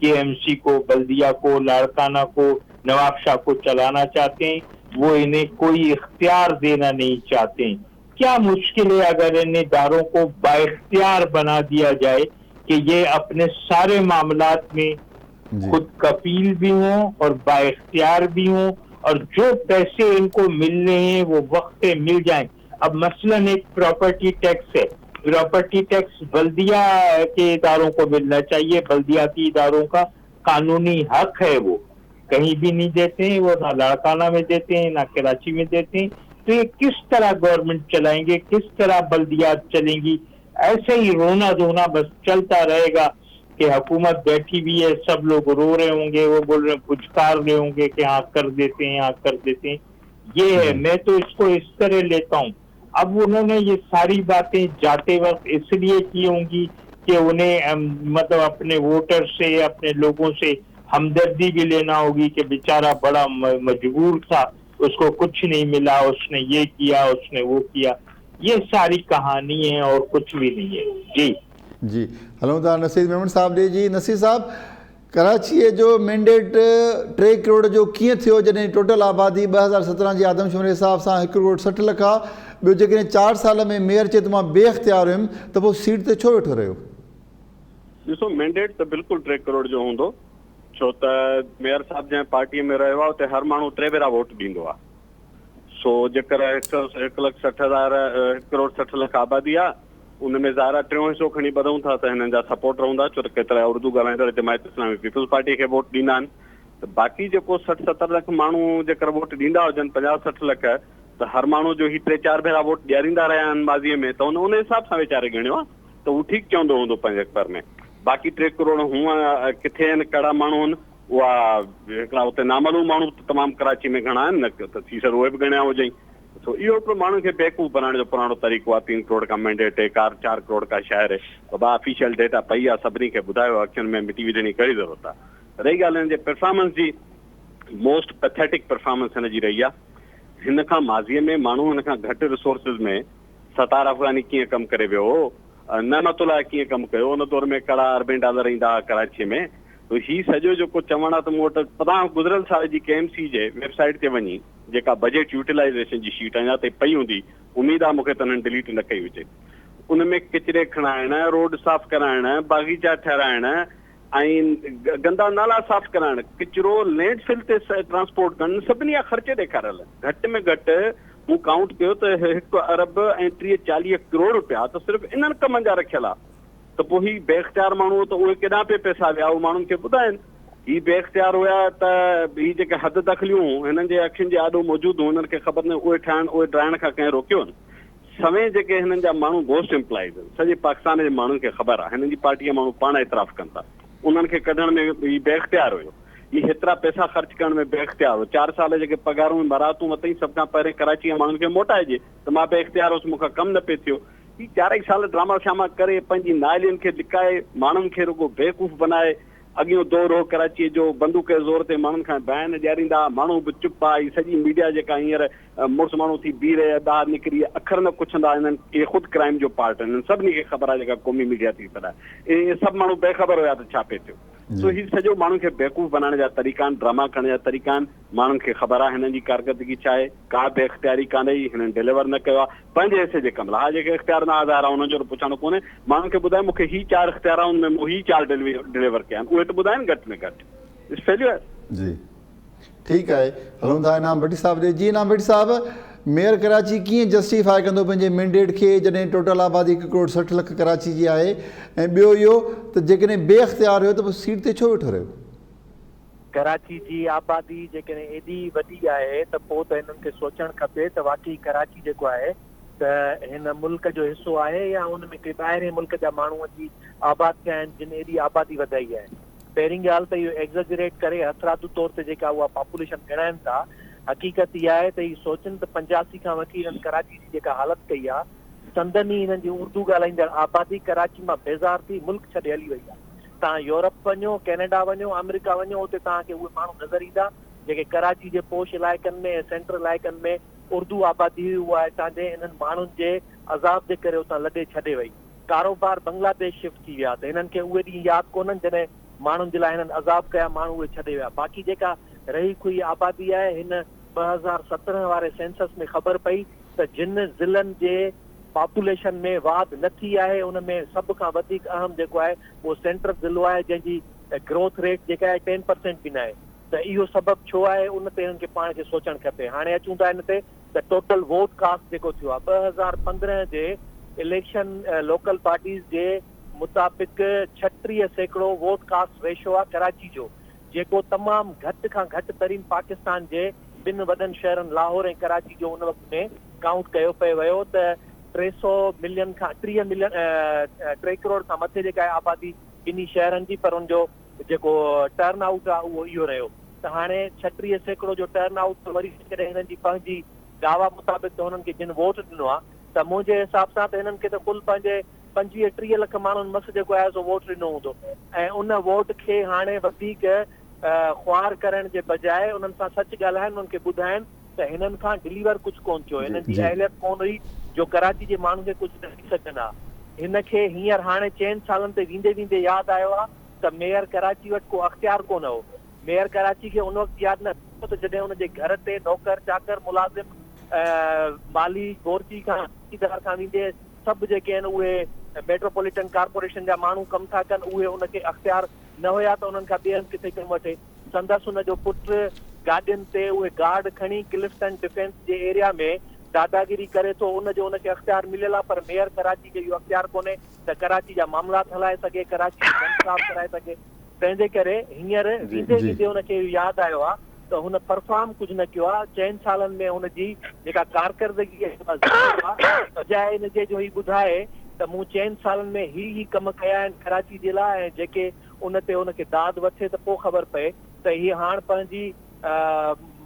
केएमसी को, बल्दिया को, लाड़काना को, नवाबशाह को चलाना चाहते हैं। वो इन्हें कोई इख्तियार देना नहीं चाहते हैं। क्या मुश्किल है अगर इन इदारों को बाइख्तियार बना दिया जाए कि ये अपने सारे मामलात में खुद कफील भी हों और बाइख्तियार भी हों, और जो पैसे इनको मिल रहे हैं वो वक्त पे मिल जाएं। अब मसलन एक प्रॉपर्टी टैक्स है, प्रॉपर्टी टैक्स बल्दिया के इदारों को मिलना चाहिए, बल्दियाती इदारों का कानूनी हक है, वो कहीं भी नहीं देते हैं, वो ना लाड़काना में देते हैं ना कराची में देते हैं। तो ये किस तरह गवर्नमेंट चलाएंगे, किस तरह बल्दियात चलेंगी? ऐसे ही रोना धोना बस चलता रहेगा कि हुकूमत बैठी हुई है, सब लोग रो रहे होंगे, वो बोल रहे पुचकार रहे होंगे कि हाँ कर देते हैं, हाँ कर देते हैं। ये है, मैं तो इसको इस तरह लेता हूँ। अब उन्होंने ये सारी बातें जाते वक्त इसलिए की होंगी कि उन्हें मतलब अपने वोटर से, अपने लोगों से हमदर्दी भी लेना होगी कि बेचारा बड़ा मजबूर था, उसको कुछ नहीं मिला, उसने ये किया, उसने वो किया। ये सारी कहानी है और कुछ भी नहीं है। जी जी, हलूं था नसीर मेमन साहब ॾे। जी नसीर साहब, कराचीअ जो मैंडेट 3 करोड़ जो कीअं थियो जॾहिं टोटल आबादी 2017 जी आदमशुमारी हिसाब सां 1 करोड़ 60 लख आहे? ॿियो जेकॾहिं 4 साल में मेयर चए त मां बेअख़्तियार हुयुमि त पोइ सीट ते छो वेठो रहियो? ॾिसो, मैंडेट त बिल्कुलु 3 करोड़ जो हूंदो, छो त मेयर साहब जंहिं पार्टीअ में रहियो आहे उते हर माण्हू 3 भेरा वोट ॾींदो आहे। सो जेकर 1 लख 60 हज़ार, 1 करोड़ 60 लख आबादी आहे, उन में ज़ाहिर आहे टियों हिसो खणी ॿधूं था त हिननि जा सपोर्टर हूंदा, छो त केतिरा उर्दू ॻाल्हाईंदड़ जमायत इस्लामी पीपल्स पार्टी खे वोट ॾींदा आहिनि। त बाक़ी जेको 60-70 लख माण्हू जेकर वोट ॾींदा हुजनि, 50-60 लख, त हर माण्हू जो ही 3-4 भेरा वोट ॾियारींदा रहिया आहिनि माज़ीअ में, त हुन उन हिसाब सां वीचारे ॻणियो आहे त हू ठीकु चवंदो हूंदो पंहिंजे पर में। बाक़ी 3 करोड़ हूअं किथे आहिनि, कहिड़ा माण्हू आहिनि, उहा हिकिड़ा उते नामालूम माण्हू त तमामु कराची में घणा आहिनि न, त थी सघे उहे बि ॻणिया हुजई। सो इहो हिकिड़ो माण्हुनि खे बेवकूफ़ बणाइण जो पुराणो तरीक़ो आहे। 3 करोड़ का मैंडेट है, 4 करोड़ का शहर है, बाबा ऑफिशियल डेटा पई आहे, सभिनी खे ॿुधायो, अखियुनि में मिटी विझण जी कहिड़ी ज़रूरत आहे? रही ॻाल्हि हिन जे परफॉर्मेंस जी, मोस्ट पैथेटिक परफॉर्मेंस हिन जी रही आहे। हिन खां माज़ीअ में माण्हू हिन खां घटि रिसोर्सिस में सतार अफ़गानी कीअं कमु करे वियो हो, नमतुल्ला कीअं कमु कयो, उन दौर में कहिड़ा अरबें डॉलर ईंदा हुआ कराचीअ में। त ही सॼो जेको चवणु आहे त मूं वटि तव्हां गुज़िरियल साल जी के एम सी जे वेबसाइट ते वञी जेका बजट यूटिलाइज़ेशन जी शीट अञा ताईं पई हूंदी, उमेद आहे मूंखे त हुननि डिलीट न कई हुजे। उन में कचरे खणाइण, रोड साफ़ कराइण, बाग़ीचा ठहिराइण ऐं गंदा नाला साफ़ कराइण, कचरो लैंडफिल ते ट्रांसपोर्ट करणु, सभिनी जा ख़र्च ॾेखारियल आहिनि। घटि में घटि मूं काउंट कयो त 1 अरब ऐं 30-40 करोड़ रुपया त सिर्फ़ु इन्हनि कमनि जा रखियल आहे। त पोइ ही बेख़्तियार माण्हू त उहे केॾां पे पैसा विया, उहे माण्हुनि खे ॿुधाइनि। ही बेख़्तियार हुया त ही जेके हद दख़लियूं हिननि जे अखियुनि जे आॾो मौजूदु हुयूं, हुननि खे ख़बर न उहे ठाहिण, उहे ॾाइण खां कंहिं रोकियो न। सवें जेके हिननि जा माण्हू घोस्ट एम्प्लॉइज़ आहिनि, सॼे पाकिस्तान जे माण्हुनि खे ख़बर आहे, हिननि जी पार्टी जा माण्हू पाण एतिराफ़ कनि था, उन्हनि खे कढण में ही बेख़्तियार हुयो, ही हेतिरा पैसा ख़र्च करण में बेख़्तियार हुयो। 4 साल जेके पघारूं मरातूं वरितई, सभ खां पहिरें कराची जा माण्हुनि खे मोटाइजे त मां बेख़्तियार हुउसि, मूंखां कमु न पियो थियो। ही 4 ई साल ड्रामा शामा करे पंहिंजी नाइलियुनि खे लिकाए माण्हुनि खे रुगो बेवकूफ़ बनाए। अॻियों दौर हो कराचीअ जो, बंदूक जे ज़ोर ते माण्हुनि खां बयान ॾियारींदा, माण्हू बि चुप आहे। हीअ सॼी मीडिया जेका हींअर मुड़ुस माण्हू थी बीह रहे, ॿाहिरि निकिरी अखर न पुछंदा, हिननि इहे ख़ुदि क्राइम जो पार्ट आहिनि, सभिनी खे ख़बर आहे जेका क़ौमी मीडिया थी सॾाए, इहे सभु माण्हू बेख़बर हुया त छा पियो थियो। सो ही सॼो माण्हुनि खे बेवकूफ़ बनाइण जा तरीक़ा आहिनि, ड्रामा करण जा तरीक़ा आहिनि। माण्हुनि खे ख़बर आहे हिननि जी कारकर्दगी छा आहे, का बेख़्तियारी कान्हे, हिननि डिलीवर न कयो आहे पंहिंजे हिसे जे कम लाइ। हा, जेके इख़्तियार न आज़ार आहे उन्हनि जो त पुछाणो कोन्हे। माण्हुनि खे ॿुधाए मूंखे ही 4 इख़्तियार आहिनि, उन में मूं ही 4 डिलीवर कया आहिनि, उहे त ॿुधाइनि घटि में घटि। It's failure. जी ठीकु आहे, हलूं था इनाम भट्टी साहब ॾे। जी इनाम भट्टी साहब, मेयर कराची कीअं जस्टिफाई कंदो पंहिंजे मैंडेट खे जॾहिं टोटल आबादी 1 करोड़ 60 लख कराची जी आहे? ऐं ॿियो इहो त जेकॾहिं बेअख़्तियार हुयो त पोइ सीट ते छो वेठो रहियो? कराची जी आबादी जेकॾहिं एॾी वॾी आहे त पोइ त हिननि खे सोचणु खपे त वाकई कराची जेको आहे त हिन मुल्क जो हिसो आहे या हुन में के ॿाहिरें मुल्क जा माण्हू अची आबाद थिया आहिनि जिन एॾी आबादी वधाई आहे। पहिरीं ॻाल्हि त इहो एग्ज़ेजरेट करे हथरादू तौर ते जेका उहा पॉपुलेशन ॻणाइनि था, حقيقت اها آهي ته هي سوچن ته 85 کان وٺي هنن ڪراچي جي جيڪا حالت ڪئي آهي، سندن ئي هنن جي اردو ڳالهائيندڙ آبادي ڪراچي مان بيزار ٿي ملڪ ڇڏي هلي وئي آهي. توهان يورپ وڃو، ڪئناڊا وڃو، آمريڪا وڃو اتي توهان کي اهي ماڻهو نظر ايندا جيڪي ڪراچي جي پوش علائقن ۾ ۽ سينٽر علائقن ۾ اردو آبادي هئي اها هتان جي انهن ماڻهن جي عذاب جي ڪري اتان لڏي ڇڏي وئي. ڪاروبار بنگلاديش شفٽ ٿي ويا ته هنن کي اهي ڏينهن ياد ڪونهن جڏهن ماڻهن جي لاء هنن عذاب ڪيا ماڻهو اهي ڇڏي ويا باقي جيڪا رهي کهي آبادي آهي هن 2017 واري سينسس ۾ خبر پئي ته جن ضلعن جي پاپوليشن ۾ واڌ نه ٿي آهي ان ۾ سڀ کان وڌيڪ اهم جيڪو آهي اهو سينٽرل ضلعو آهي جنهن جي گروٿ ريٽ جيڪا آهي ٽين پرسينٽ به ناهي ته اهو سبب ڇو آهي ان تي هنن کي پاڻ کي سوچڻ کپي هاڻي اچون ٿا ان تي ته ٽوٽل ووٽ ڪاسٽ جيڪو ٿيو آهي 2015 جي اليڪشن لوڪل باڊيز جي مطابق 36% ووٽ ڪاسٽ ريشو آهي ڪراچي جو جيڪو تمام گهٽ کان گهٽ ترين پاڪستان جي ٻن وڏن شهرن لاهور ۽ ڪراچي جو ان وقت ۾ ڪائونٽ ڪيو پئي ويو ته 300 ملين کان 30 ملين 3 ڪروڙ کان مٿي جيڪا آهي آبادي ٻنهي شهرن جي پر ان جو جيڪو ٽرن آئوٽ آهي اهو اهو رهيو ته هاڻي 36% جو ٽرن آئوٽ ته وري جيڪڏهن هنن جي پنهنجي دعويٰ مطابق ته هنن کي جن ووٽ ڏنو آهي ته منهنجي حساب سان ته هنن کي ته ڪل پنهنجي 25 30 لک ماڻهن مس جيڪو آهي سو ووٽ ڏنو هوندو ۽ ان ووٽ کي هاڻي وڌيڪ خوار ڪرڻ جي بجاء انهن سان سچ ڳالهائن انهن کي ٻڌائن ته هنن کان ڊليور ڪجهه ڪونه ٿيو هنن جي اهليت ڪونه هئي جو ڪراچي جي ماڻهن کي ڪجهه ڏئي سگهن ها هن کي هينئر هاڻي چئن سالن تي ويندي ويندي ياد آيو آهي ته ميئر ڪراچي وٽ ڪو اختيار ڪونه هو. ميئر ڪراچي کي ان وقت ياد نه هو ته جڏهن ان جي گهر تي نوڪر چاڪر، ملازم، مالي، بورچي کان چوڪيدار کان ويندي سڀ جيڪي آهن اهي ميٽروپوليٽن ڪارپوريشن جا ماڻهو ڪم ٿا ڪن اهي ان کي اختيار نه هيا ته انهن کان ٻئي هنڌ ڪٿي ڪم وٺي. سندس ان جو پٽ گاڏين تي اهي گارڊ کڻي ڪلفٽن ڊفينس جي ايريا ۾ داداگيري ڪري ٿو ان جو ان کي اختيار مليل آهي پر ميئر ڪراچي کي اهو اختيار ڪونهي ته ڪراچي جا معاملات هلائي سگهي، ڪراچي جو گند صاف ڪرائي سگهي. تنهن جي ڪري هينئر ويندي ويندي هن کي اهو ياد آيو آهي ته هن پرفارم ڪجهه نه ڪيو آهي، چئن سالن ۾ هن جي جيڪا ڪارڪردگي آهي اها زيرو آهي، بجاء ان جي جو هي ٻڌائي ته مون چئن سالن ۾ هي هي ڪم ڪيا آهن ڪراچي جي لاء ۽ جيڪي ان تي هن کي داد وٺي ته پوء خبر پئي ته هي هاڻ پنهنجي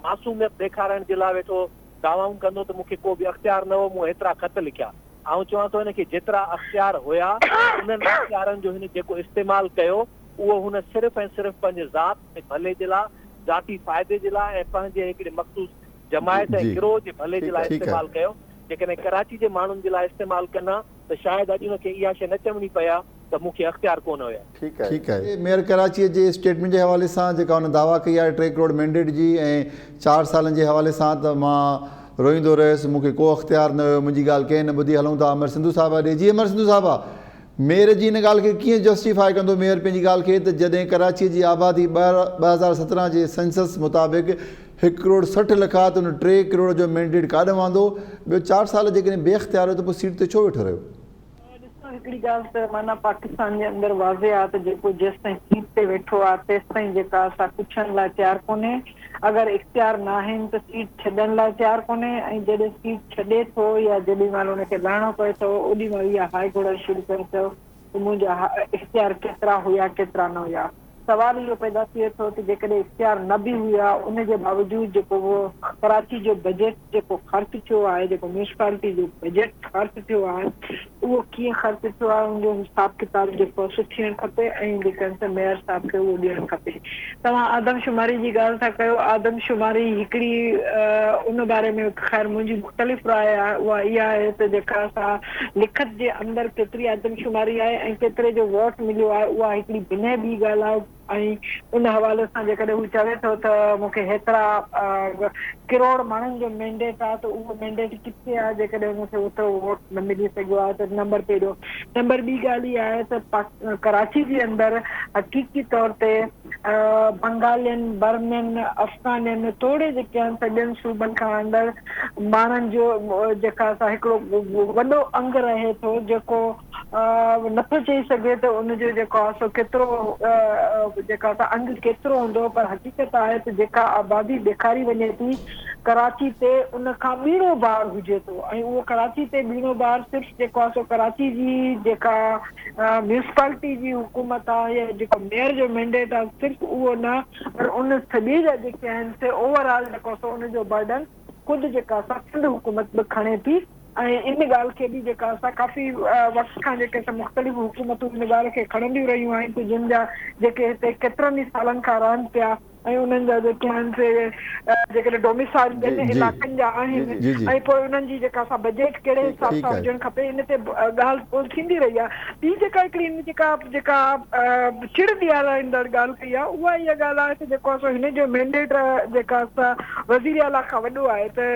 معصوميت ڏيکارڻ جي لاء ويٺو دعوائون ڪندو ته مون کي ڪو به اختيار نه هو مون هيترا خط لکيا. آئون چوان ٿو هن کي جيترا اختيار هيا انهن اختيارن جو هن جيڪو استعمال ڪيو اهو هن صرف ۽ صرف پنهنجي ذات ۽ ڀلي جي لاء، ذاتي فائدي جي لاء ۽ پنهنجي هڪڙي مخصوص جماعت ۽ گروهه جي ڀلي جي لاء استعمال ڪيو. جيڪڏهن ڪراچي جي ماڻهن جي لاء استعمال ڪن ها ته شايد اڄ هن کي اها شيء نه چوڻي پئي ها ته مون کي اختيار ڪونه هيا. ٺيڪ آهي. ميئر ڪراچيء جي اسٽيٽمينٽ جي حوالي سان جيڪا هن دعويٰ ڪئي آهي 3 ڪروڙ مينڊيٽ جي ۽ 4 سالن جي حوالي سان ته مان روئيندو رهيس مون کي ڪو اختيار نه هيو منهنجي ڳالهه ڪنهن نه ٻڌي هلون ٿا امر سنڌو صاحبه ڏي جي امر سنڌو صاحبه ميئر جي ان ڳالهه کي ڪيئن جسٽيفاء ڪندو ميئر پنهنجي ڳالهه کي ته جڏهن ڪراچيء جي آبادي 2017 جي سينسس مطابق 1 ڪروڙ 60 لک آهي ته ان 3 ڪروڙ جو مينڊيٽ ڪاڏهن آندو ٻيو 4 سال جيڪڏهن بي اختيار هيو ته پوء سيٽ تي ڇو ويٺو رهيو. ڏسو هڪڙي ڳالهه ته معنيٰ پاڪستان جي اندر واضح آ ته جيڪو جيستائين سيٽ تي ويٺو آ تيستائين جيڪا سا پڇڻ لاء تيار ڪونهي اگر اختيار ناهن ته سيٽ ڇڏڻ لاء تيار ڪونهي ۽ جڏهن سيٽ ڇڏي ٿو يا جيڏي مهل ان کي لهڻو پئي ٿو اوڏي مهل اها هاء گهوڙا شروع ڪري ٿو ته منهنجا اختيار ڪيترا هيا ڪيترا نه هيا. سوال اهو پيدا ٿئي ٿو ته جيڪڏهن اختيار نه به هيا ان جي باوجود جيڪو ڪراچي جو بجيٽ جيڪو خرچ ٿيو آهي جيڪو ميونسپالٽي جو بجيٽ خرچ ٿيو آهي اهو ڪيئن خرچ ٿيو آهي ان جو حساب ڪتاب جيڪو آهي سو ٿيڻ کپي ۽ جيڪو آهي ميئر صاحب کي اهو ڏيڻ کپي. توهان آدمشماري جي ڳالهه ٿا ڪيو آدمشماري هڪڙي ان باري ۾ خير منهنجي مختلف راء آهي اها اها آهي ته جيڪا سا لکت جي اندر ڪيتري آدمشماري آهي ۽ ڪيتري جو ووٽ مليو آهي اها هڪڙي بنهه ٻي ڳالهه آهي ۽ ان حوالي سان جيڪڏهن هو چوي ٿو ته مون کي هيترا ڪروڙ ماڻهن جو مينڊيٽ آهي ته اهو مينڊيٽ ڪٿي آهي جيڪڏهن ان کي اوترو ووٽ نه ملي سگهيو آهي ته نمبر پهريون نمبر ٻي ڳالهه اها آهي ته ڪراچي جي اندر حقيقي طور تي بنگالين، برمين، افغانين توڙي جيڪي آهن سي ٻين صوبن کان آندڙ ماڻهن جو جيڪا سا هڪڙو وڏو انگ رهي ٿو جيڪو نٿو چئي سگهي ته ان جو جيڪو آهي سو ڪيترو جيڪا سا انگ ڪيترو هوندو پر حقيقت آهي ته جيڪا آبادي ڏيکاري وڃي ٿي ڪراچي تي ان کان ٻيڻو بار هجي ٿو ۽ اهو ڪراچي تي ٻيڻو بار صرف جيڪو آهي سو ڪراچي جي جيڪا ميونسپالٽي جي حڪومت آهي يا جيڪو ميئر جو مينڊيٽ آهي. صرف اهو نه پر ان سڄي جا جيڪي آهن سي اوور آل جيڪو سو ان جو برڊن خود جيڪا سا سنڌ حڪومت به کڻي ٿي ۽ ان ڳالهه کي به جيڪا سا ڪافي وقت کان جيڪي سا مختلف حڪومتون ان ڳالهه کي کڻنديون رهيون آهن ته جن جا جيڪي هتي ڪيترن ئي سالن کان رهن پيا ۽ انهن جا جيڪي آهن سي جيڪڏهن ڊوميسائل ٻين علائقن جا آهن ۽ پوء انهن جي جيڪا سا بجيٽ ڪهڙي حساب سان هجڻ کپي ان تي ڳالهه ٻولهه ٿيندي رهي آهي. ٻي جيڪا هڪڙي هن جيڪا جيڪا چڙ ڏيارائيندڙ ڳالهه ڪئي آهي اها اها ڳالهه آهي ته جيڪو آهي سو هن جو مينڊيٽ جيڪا سا وزير اعليٰ کان وڏو آهي ته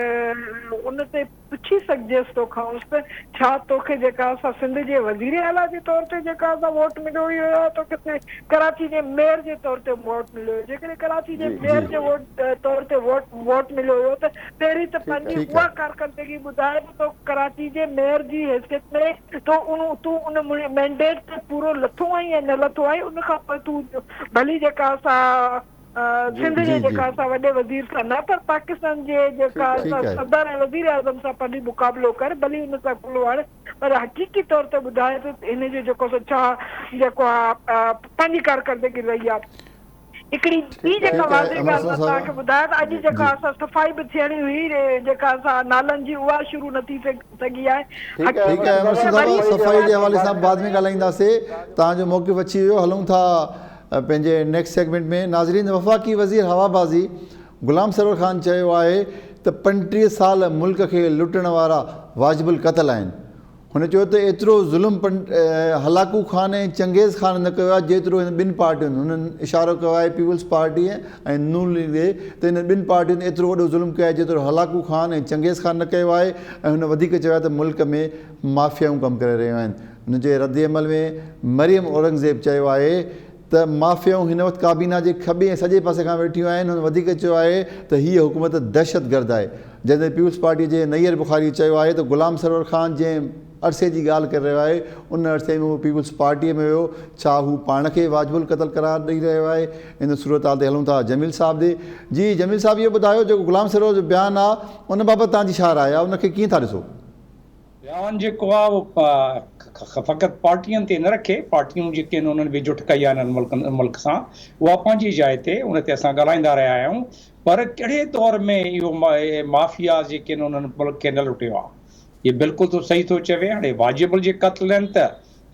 ان تي پڇي سگهجيس تو کانئس ته ڇا توکي جيڪا سا سنڌ جي وزير اعليٰ جي طور تي جيڪا سا ووٽ مليو هيو يا توکي ڪراچي جي ميئر جي طور تي ووٽ مليو هيو؟ جيڪڏهن ڪراچي جي ميئر جي ووٽ طور تي ووٽ ووٽ مليو هيو ته پهرين ته پنهنجي اها ڪارڪردگي ٻڌاء ته تو ڪراچي جي ميئر جي حيثيت ۾ تو ان تون ان مينڊيٽ تي پورو لٿو آهين يا نه لٿو آهين ان کان پوء تون ڀلي جيڪا سا سنڌ جي جيڪا سا وڏي وزير سان نه پر پاڪستان جي جيڪا سا صدر ۽ وزير اعظم سان پنهنجي مقابلو ڪر ڀلي ان سان ڪلهو هڻ پر حقيقي طور تي ٻڌاء ته هن جو جيڪو سو ڇا جيڪو آ پنهنجي ڪارڪردگي رهي آ. هڪڙي ٻي جيڪا واضح ڳالهه مان توهان کي ٻڌايان ته اڄ جيڪا سا صفائي به ٿيڻي هئي جيڪا سا نالن جي اها شروع نه ٿي سگهي آهي ٺيڪ آهي امر صاحب صفائي جي حوالي سان بعد ۾ ڳالهائينداسي توهان جو موقف اچي ويو هلون ٿا پنهنجي نيڪسٽ سيگمينٽ ۾ ناظرين وفاقي وزير هوابازي غلام سرور خان چيو آهي ته 35 سال ملڪ کي لٽڻ وارا واجب القتل آهن. هن چيو ته ايترو ظلم هلاڪو خان ۽ چنگيز خان نه ڪيو آهي جيترو هن ٻن پارٽين هنن اشارو ڪيو آهي پيپلز پارٽي ۽ نون ليگ ڏي ته هنن ٻن پارٽين ايترو وڏو ظلم ڪيو آهي جيترو هلاڪو خان ۽ چنگيز خان نه ڪيو آهي ۽ هن وڌيڪ چيو آهي ته ملڪ ۾ مافيائون ڪم ڪري رهيون آهن. ان جي ردعمل ۾ مريم اورنگزيب چيو آهي ته مافيائون هن وقت ڪابينا جي کٻي ۽ سڄي پاسي کان ويٺيون آهن، هن وڌيڪ چيو آهي ته هيء حڪومت دهشتگرد آهي، جنهن تي پيپلز پارٽي جي نيئر بخاري چيو آهي ته غلام سرور خان جنهن عرصي جي ڳالهه ڪري رهيو آهي ان عرصي ۾ هو پيپلز پارٽي ۾ هيو، ڇا هو پاڻ کي واجب القتل قرار ڏئي رهيو آهي؟ ان صورتحال تي هلون ٿا جميل صاحب ڏي. جي جميل صاحب اهو ٻڌايو جيڪو غلام سرور جو بيان آهي ان بابت توهان جي ڇا راء آهي ان کي ڪيئن ٿا ڏسو؟ بيان جيڪو آهي اهو فقط پارٽين تي نه رکي، پارٽيون جيڪي آهن انهن به جٺ ڪئي آهي انهن ملڪن ملڪ سان، اها پنهنجي جاء تي ان تي اسان ڳالهائيندا رهيا آهيون پر ڪهڙي دور ۾ اهو مافيا جيڪي آهن انهن ملڪ کي نه لٽيو آهي. هي بلڪل ٿو صحيح ٿو چوي هاڻي واجب جي قتل آهن ته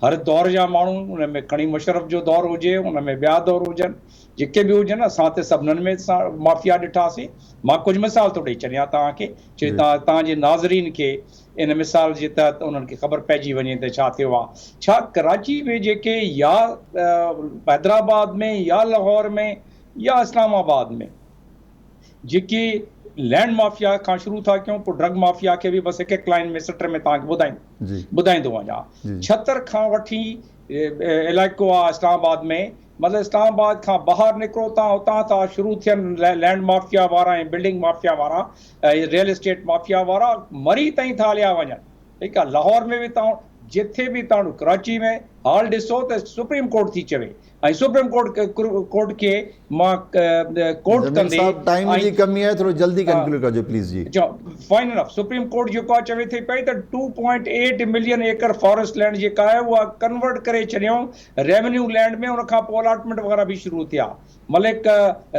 هر دور جا ماڻهو ان ۾ کڻي مشرف جو دور هجي ان ۾ ٻيا دور هجن جيڪي به هجن اسان ته سڀنن ۾ مافيا ڏٺاسين مان ڪجهه مثال ٿو ڏئي ڇڏيان توهان کي چي توهان جي ناظرين کي ان مثال جي تحت انهن کي خبر پئجي وڃي ته ڇا ٿيو آهي ڇا ڪراچي ۾ جيڪي يا حيدرآباد ۾ يا لاهور ۾ يا اسلام آباد ۾ جيڪي لينڊ مافيا کان شروع ٿا ڪيون پوء ڊرگ مافيا کي به بس هڪ هڪ لائن ۾ سٽر ۾ توهان کي ٻڌائيندو وڃان ڇتر کان وٺي علائقو آهي اسلام آباد ۾ مطلب اسلام آباد کان ٻاهر نڪرو تان اتان ٿا شروع ٿين لينڊ مافيا وارا ۽ بلڊنگ مافيا وارا ۽ ريئل اسٽيٽ مافيا وارا مري تائين ٿا هليا وڃن ٺيڪ آ لاهور ۾ به تان جٿي به تان ڪراچي ۾ حال ڏسو ته سپريم ڪورٽ ٿي چوي ۽ سپريم ڪورٽ ڪورٽ کي مان ڪورٽ جميل ڪندي صاحب ٽائيم ۽ جي ڪمي آهي ٿورو جلدي ڪنڪلوڊ ڪجو پليز جي. فائنل آف سپريم ڪورٽ جيڪو آهي چوي ٿي پئي ته 2.8 ملين ايڪڙ فاريسٽ لينڊ جيڪا آهي اها ڪنورٽ ڪري ڇڏيائون ريونيو لينڊ ۾ ان کان پوء الاٽمينٽ وغيره به شروع ٿيا. ملڪ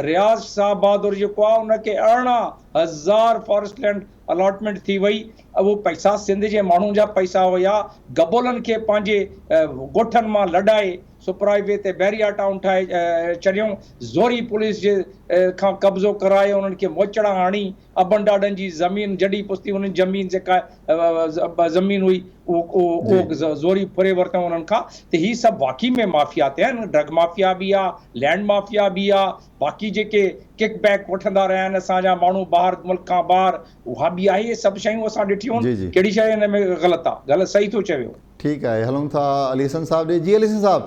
رياض صاحب بهادر جيڪو آهي ان کي 18,000 فاريسٽ لينڊ الاٽمينٽ ٿي وئي. اهو پئسا سنڌ جي ماڻهن جا پئسا هيا. گبولن کي پنهنجي ڳوٺن مان لڏائي سپر هاء وي تي بحريا ٽائون ٺاهي ڇڏيائون. زوري پوليس جي کان قبضو ڪرائي انهن کي موچڙا هڻي ابن ڏاڏن جي زمين جڏي پستي انهن زمين جيڪا زمين هئي اهو زوري ڦري ورتائون انهن کان ته هي سڀ واقعي ۾ مافيا تي آهن ڊرگ مافيا به آ لينڊ مافيا به آ باقي جيڪي ڪڪ بيڪ وٺندا رهيا آهن اسان جا ماڻهو ٻاهر ملڪ کان ٻاهر اها به آهي اهي سڀ شيون اسان ڏٺيون آهن ڪهڙي شيء هن ۾ غلط آ غلط صحيح ٿو چوي هو. ٺيڪ آهي هلون ٿا علي حسن صاحب ڏي جي علي حسن صاحب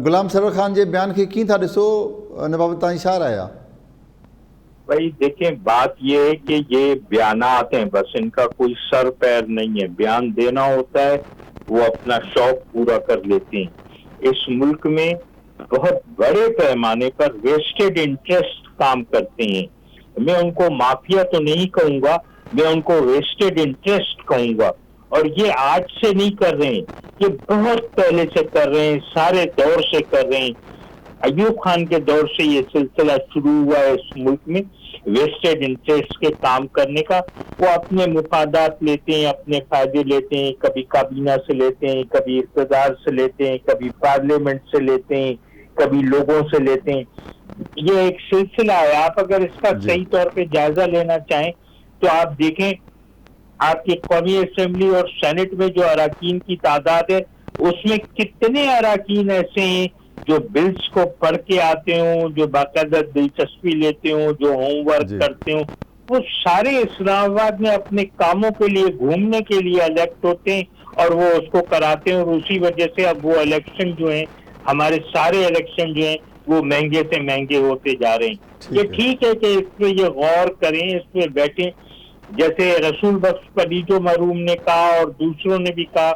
غلام سرور خان جي بيان کي ڪيئن ٿا ڏسو ان بابت توهان جي ڇا راء آ؟ ڀئي ديکين بات يي هي ڪي يي بيانات هين بس ان ڪا ڪوئي سر پير نهين هي بيان دينا هوتا هي وو اپنا شوق پورا ڪر ليتي هين اس ملڪ مين بهت بڙي پيماني پر ويسٽيڊ انٽريسٽ ڪام ڪرتي هين مين ان ڪو مافيا تو نهين ڪهون گا مين ان ڪو ويسٽيڊ انٽريسٽ ڪهون گا اور يي آج سي نهين ڪر رهي هين يي بهت پهلي سي ڪر رهي هين ساري دور سي ڪر رهي هين. अयूब खान के दौर से ये सिलसिला शुरू हुआ है इस मुल्क में वेस्टेड इंटरेस्ट के काम करने का। वो अपने मुफादात लेते हैं, अपने फायदे लेते हैं, कभी काबीना से लेते हैं, कभी इक़्तिदार से लेते हैं, कभी पार्लियामेंट से लेते हैं, कभी लोगों से लेते हैं। ये एक सिलसिला है। आप अगर इसका सही तौर पे जायजा लेना चाहें तो आप देखें आपकी कौमी असेंबली और सेनेट में जो अराकीन की तादाद है उसमें कितने अराकीन ऐसे हैं जो बिल्स को पढ़ के आते हों, जो बाकायदा दिलचस्पी लेते हों, जो होमवर्क करते हों। वो सारे इस्लामाबाद में अपने कामों के लिए, घूमने के लिए इलेक्ट होते हैं और वो उसको कराते हैं। और उसी वजह से अब वो इलेक्शन जो हैं, हमारे सारे इलेक्शन जो हैं वो महंगे से महंगे होते जा रहे हैं। ये ठीक है कि इस पे ये गौर करें, इस पे बैठें, जैसे रसूल बख्श पलीजो मरहूम ने कहा और दूसरों ने भी कहा,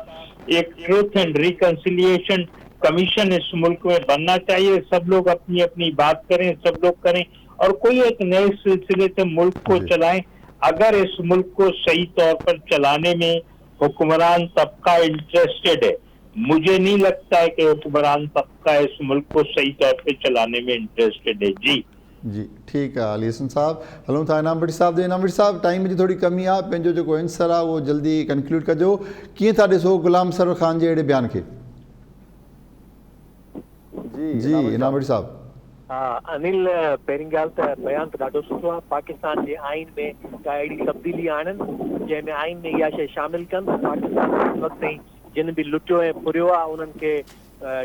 एक ट्रुथ एंड रिकंसिलिएशन कमीशन इस मुल्क में बनना चाहिए। सब लोग अपनी अपनी बात करें, सब लोग करें और कोई एक नए सिलसिले से मुल्क को चलाएं। अगर इस मुल्क को सही तौर पर चलाने में हुक्मरान तबका इंटरेस्टेड है, मुझे नहीं लगता है कि हुक्मरान तबका इस मुल्क को सही तौर पे चलाने में इंटरेस्टेड है। जी जी ठीकु आहे अली हसन साहब। हलूं था इनाम भट्टी साहब ॾे। इनाम भट्टी साहब, टाइम जी थोरी कमी आहे, पंहिंजो जेको आंसर आहे उहो जल्दी कंक्लूड कजो। कीअं था ॾिसो गुलाम सरवर ख़ान जे अहिड़े बयान खे? जी इनाम भट्टी साहब। हा अनिल, पहिरीं ॻाल्हि त बयान त ॾाढो सुठो आहे। पाकिस्तान जे आइन में का अहिड़ी तब्दीली आणनि जंहिंमें आइन में इहा शइ शामिल कनि त पाकिस्तान में वक़्त ताईं जिन बि लुटियो ऐं फुरियो आहे उन्हनि खे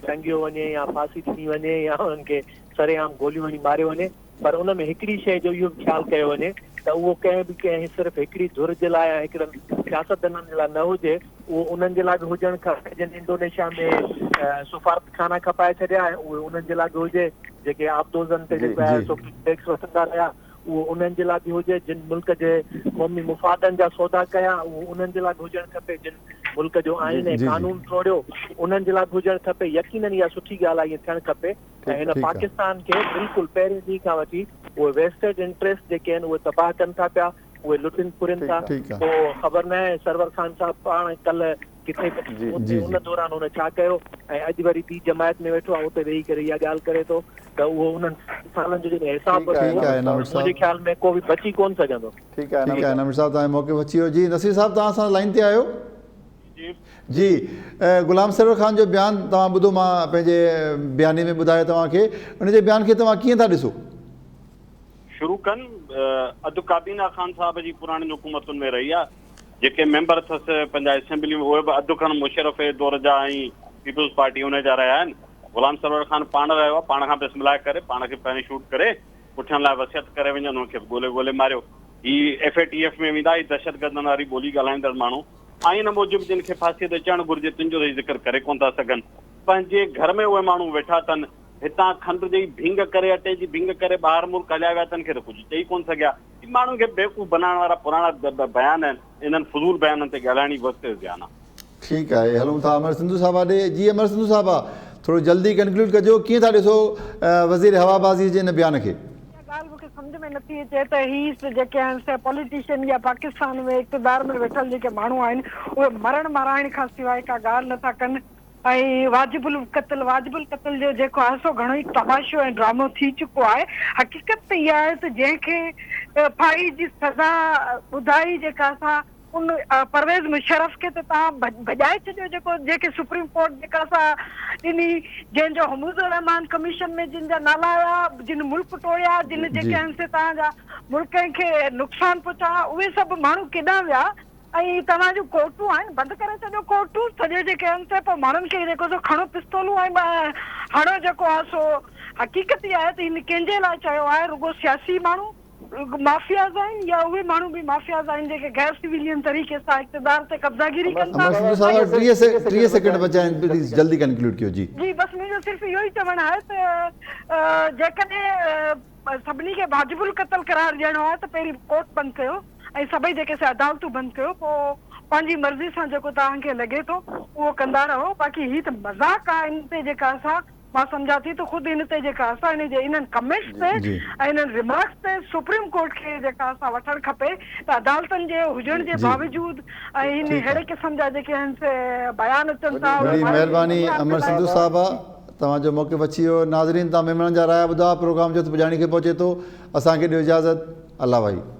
टंगियो वञे या फांसी ॾिनी वञे या उन्हनि खे सरेआम गोलियूं हणी मारियो वञे। पर उन में हिकिड़ी शइ जो इहो बि ख़्यालु कयो वञे त उहो कंहिं बि कंहिं सिर्फ़ु हिकिड़ी धुर जे लाइ या हिकिड़नि सियासतदाननि जे लाइ न हुजे, उहो उन्हनि जे लाइ बि हुजणु खपे जिन इंडोनेशिया में सुफ़ारत खाना खपाए छॾिया, ऐं उहे उन्हनि जे लाइ बि हुजे जेके आबदोज़नि ते जेको आहे सो टैक्स वठंदा रहिया, उहो उन्हनि जे लाइ बि हुजे जिन मुल्क जे क़ौमी मुफ़ादनि जा सौदा कया, उहो उन्हनि जे लाइ बि हुजणु खपे जिन मुल्क जो आइन ऐं क़ानून टोड़ियो, उन्हनि जे लाइ बि हुजणु खपे। यकीनन इहा सुठी ॻाल्हि आहे, ईअं थियणु खपे। ऐं हिन पाकिस्तान खे बिल्कुलु पहिरीं ॾींहं खां वठी उहे वेस्टेड इंटरेस्ट जेके आहिनि उहे तबाह कनि था पिया, उहे लुटिनि फुरिनि था। पोइ ख़बर न आहे सरवर ख़ान साहिबु पाण कल्ह किथे उन दौरान हुन छा कयो ऐं अॼु वरी ॿी जमायत में वेठो आहे, उते वेही करे इहा ॻाल्हि करे थो त उहो उन्हनि सालनि जो जेको हिसाबु मुंहिंजे ख़्याल में को बि बची कोन सघंदो। ठीकु आहे इनाम साहिबु, तव्हांजो मौक़ो अची वियो। जी नसीर साहिबु, तव्हां असां लाइन ते आहियो। जी गुलाम सरवर ख़ान जो बयान तव्हां ॿुधो, मां पंहिंजे बयाने में ॿुधायो तव्हांखे, उनजे बयान खे तव्हां कीअं था ॾिसो? शुरू कनि, अधु काबीना ख़ान साहिब जी पुराणियुनि हुकूमतुनि में रही आहे, जेके मेंबर अथसि पंहिंजा असेंबली में उहे बि अधु खनि मुशर्रफ़ जे दौर जा ऐं पीपल्स पार्टी उन जा रहिया आहिनि। गुलाम सरवर ख़ान पाण रहियो आहे, पाण खां बिस्मिल्लाह करे पाण खे पहिरीं शूट करे पुठियां लाइ वसियत करे वञनि, उनखे बि ॻोल्हे ॻोल्हे मारियो। ही एफ ए टी एफ में वेंदा, ही दहशतगर्दनि वारी ॿोली ॻाल्हाईंदड़ माण्हू आइन मूजिबि जिन खे फांसीअ ते चढ़णु घुरिजे तिन जो त ज़िक्र करे कोन था सघनि। पंहिंजे घर में उहे माण्हू वेठा अथनि, हितां खंड जी भींग करे, अटे जी भींग करे ॿाहिरि मुल्क हलिया विया, तन खे त कुझु चई कोन सघिया। माण्हुनि खे बेवकूफ़ बणाइण वारा पुराणा बयान आहिनि, इन्हनि फ़ुज़ूल बयाननि ते ॻाल्हाइण ई वक़्त जो ज़ियान आहे। ठीकु आहे, हलूं था अमर सिंधु साहिबा ॾे। जी अमर सिंधु साहिबा, थोरो जल्दी कंक्लूड कजो, कीअं था ॾिसो वज़ीर हवाबाज़ी जे हिन बयान खे? इहा ॻाल्हि मूंखे सम्झ में नथी अचे त ही जेके आहिनि से पॉलिटिशियन या पाकिस्तान में इक़्तिदार में वेठल जेके माण्हू आहिनि उहे मरण माराइण खां सिवाइ का ॻाल्हि नथा कनि ऐं वाजिबुल क़त्ल जो जेको आहे सो घणो ई तमाशो ऐं ड्रामो थी चुको आहे। हक़ीक़त त इहा आहे त जंहिंखे फाही जी सज़ा ॿुधाई जेका सा उन परवेज़ मुशर्रफ खे त तव्हां भॼाए छॾियो, जेको जंहिंखे सुप्रीम कोर्ट जेका सा ॾिनी, जंहिंजो हमूद रहमान कमीशन में जिन जा नाला आया, जिन मुल्क टोड़िया, जिन जेके आहिनि से तव्हांजा मुल्क खे नुक़सानु पहुचाया, उहे सभु माण्हू केॾां विया? ऐं तव्हांजूं कोर्टूं आहिनि, बंदि करे छॾियो कोर्टूं सॼे जेके आहिनि से, पोइ माण्हुनि खे जेको सो खणो पिस्तोलूं ऐं हणो जेको आहे सो। हक़ीक़त इहा आहे त हिन कंहिंजे लाइ चयो आहे? रुगो सियासी माण्हू माफियाज़ आहिनि या उहे माण्हू बि माफियाज़ आहिनि जेके गैर सिविलियन तरीक़े सां इक़्तिदार ते कब्ज़ागिरी कनि था? 30 सेकंड बचा आहिनि, प्लीज़ जल्दी कंक्लूड कयो। जी जी, बसि मुंहिंजो सिर्फ़ु इहो ई चवणु आहे त जेकॾहिं सभिनी खे वाजिबुल क़तल करार ॾियणो आहे त पहिरीं कोर्ट बंदि कयो ऐं सभई जेके से अदालतूं बंदि कयो, पोइ पंहिंजी मर्ज़ी सां जेको तव्हांखे लॻे थो उहो कंदा रहो। बाक़ी ही त मज़ाक आहे। इन ते जेका असां मां सम्झां थी त ख़ुदि इन ते जेका असां इन जे इन्हनि कमेंट्स ते ऐं इन्हनि रिमार्क्स ते सुप्रीम कोर्ट खे जेका असां वठणु खपे त अदालतनि जे हुजण जे बावजूद ऐं इन अहिड़े क़िस्म जा जेके आहिनि से बयान अचनि था। वॾी महिरबानी अमर सिंधु साहिबा, توهان جو موقف اچي ويو. ناظرين توهان مهمانن جا رايا ٻڌا، پروگرام جو پڄاڻي کي پهچي ٿو. اسان کي ڏيو اجازت. الله وحي.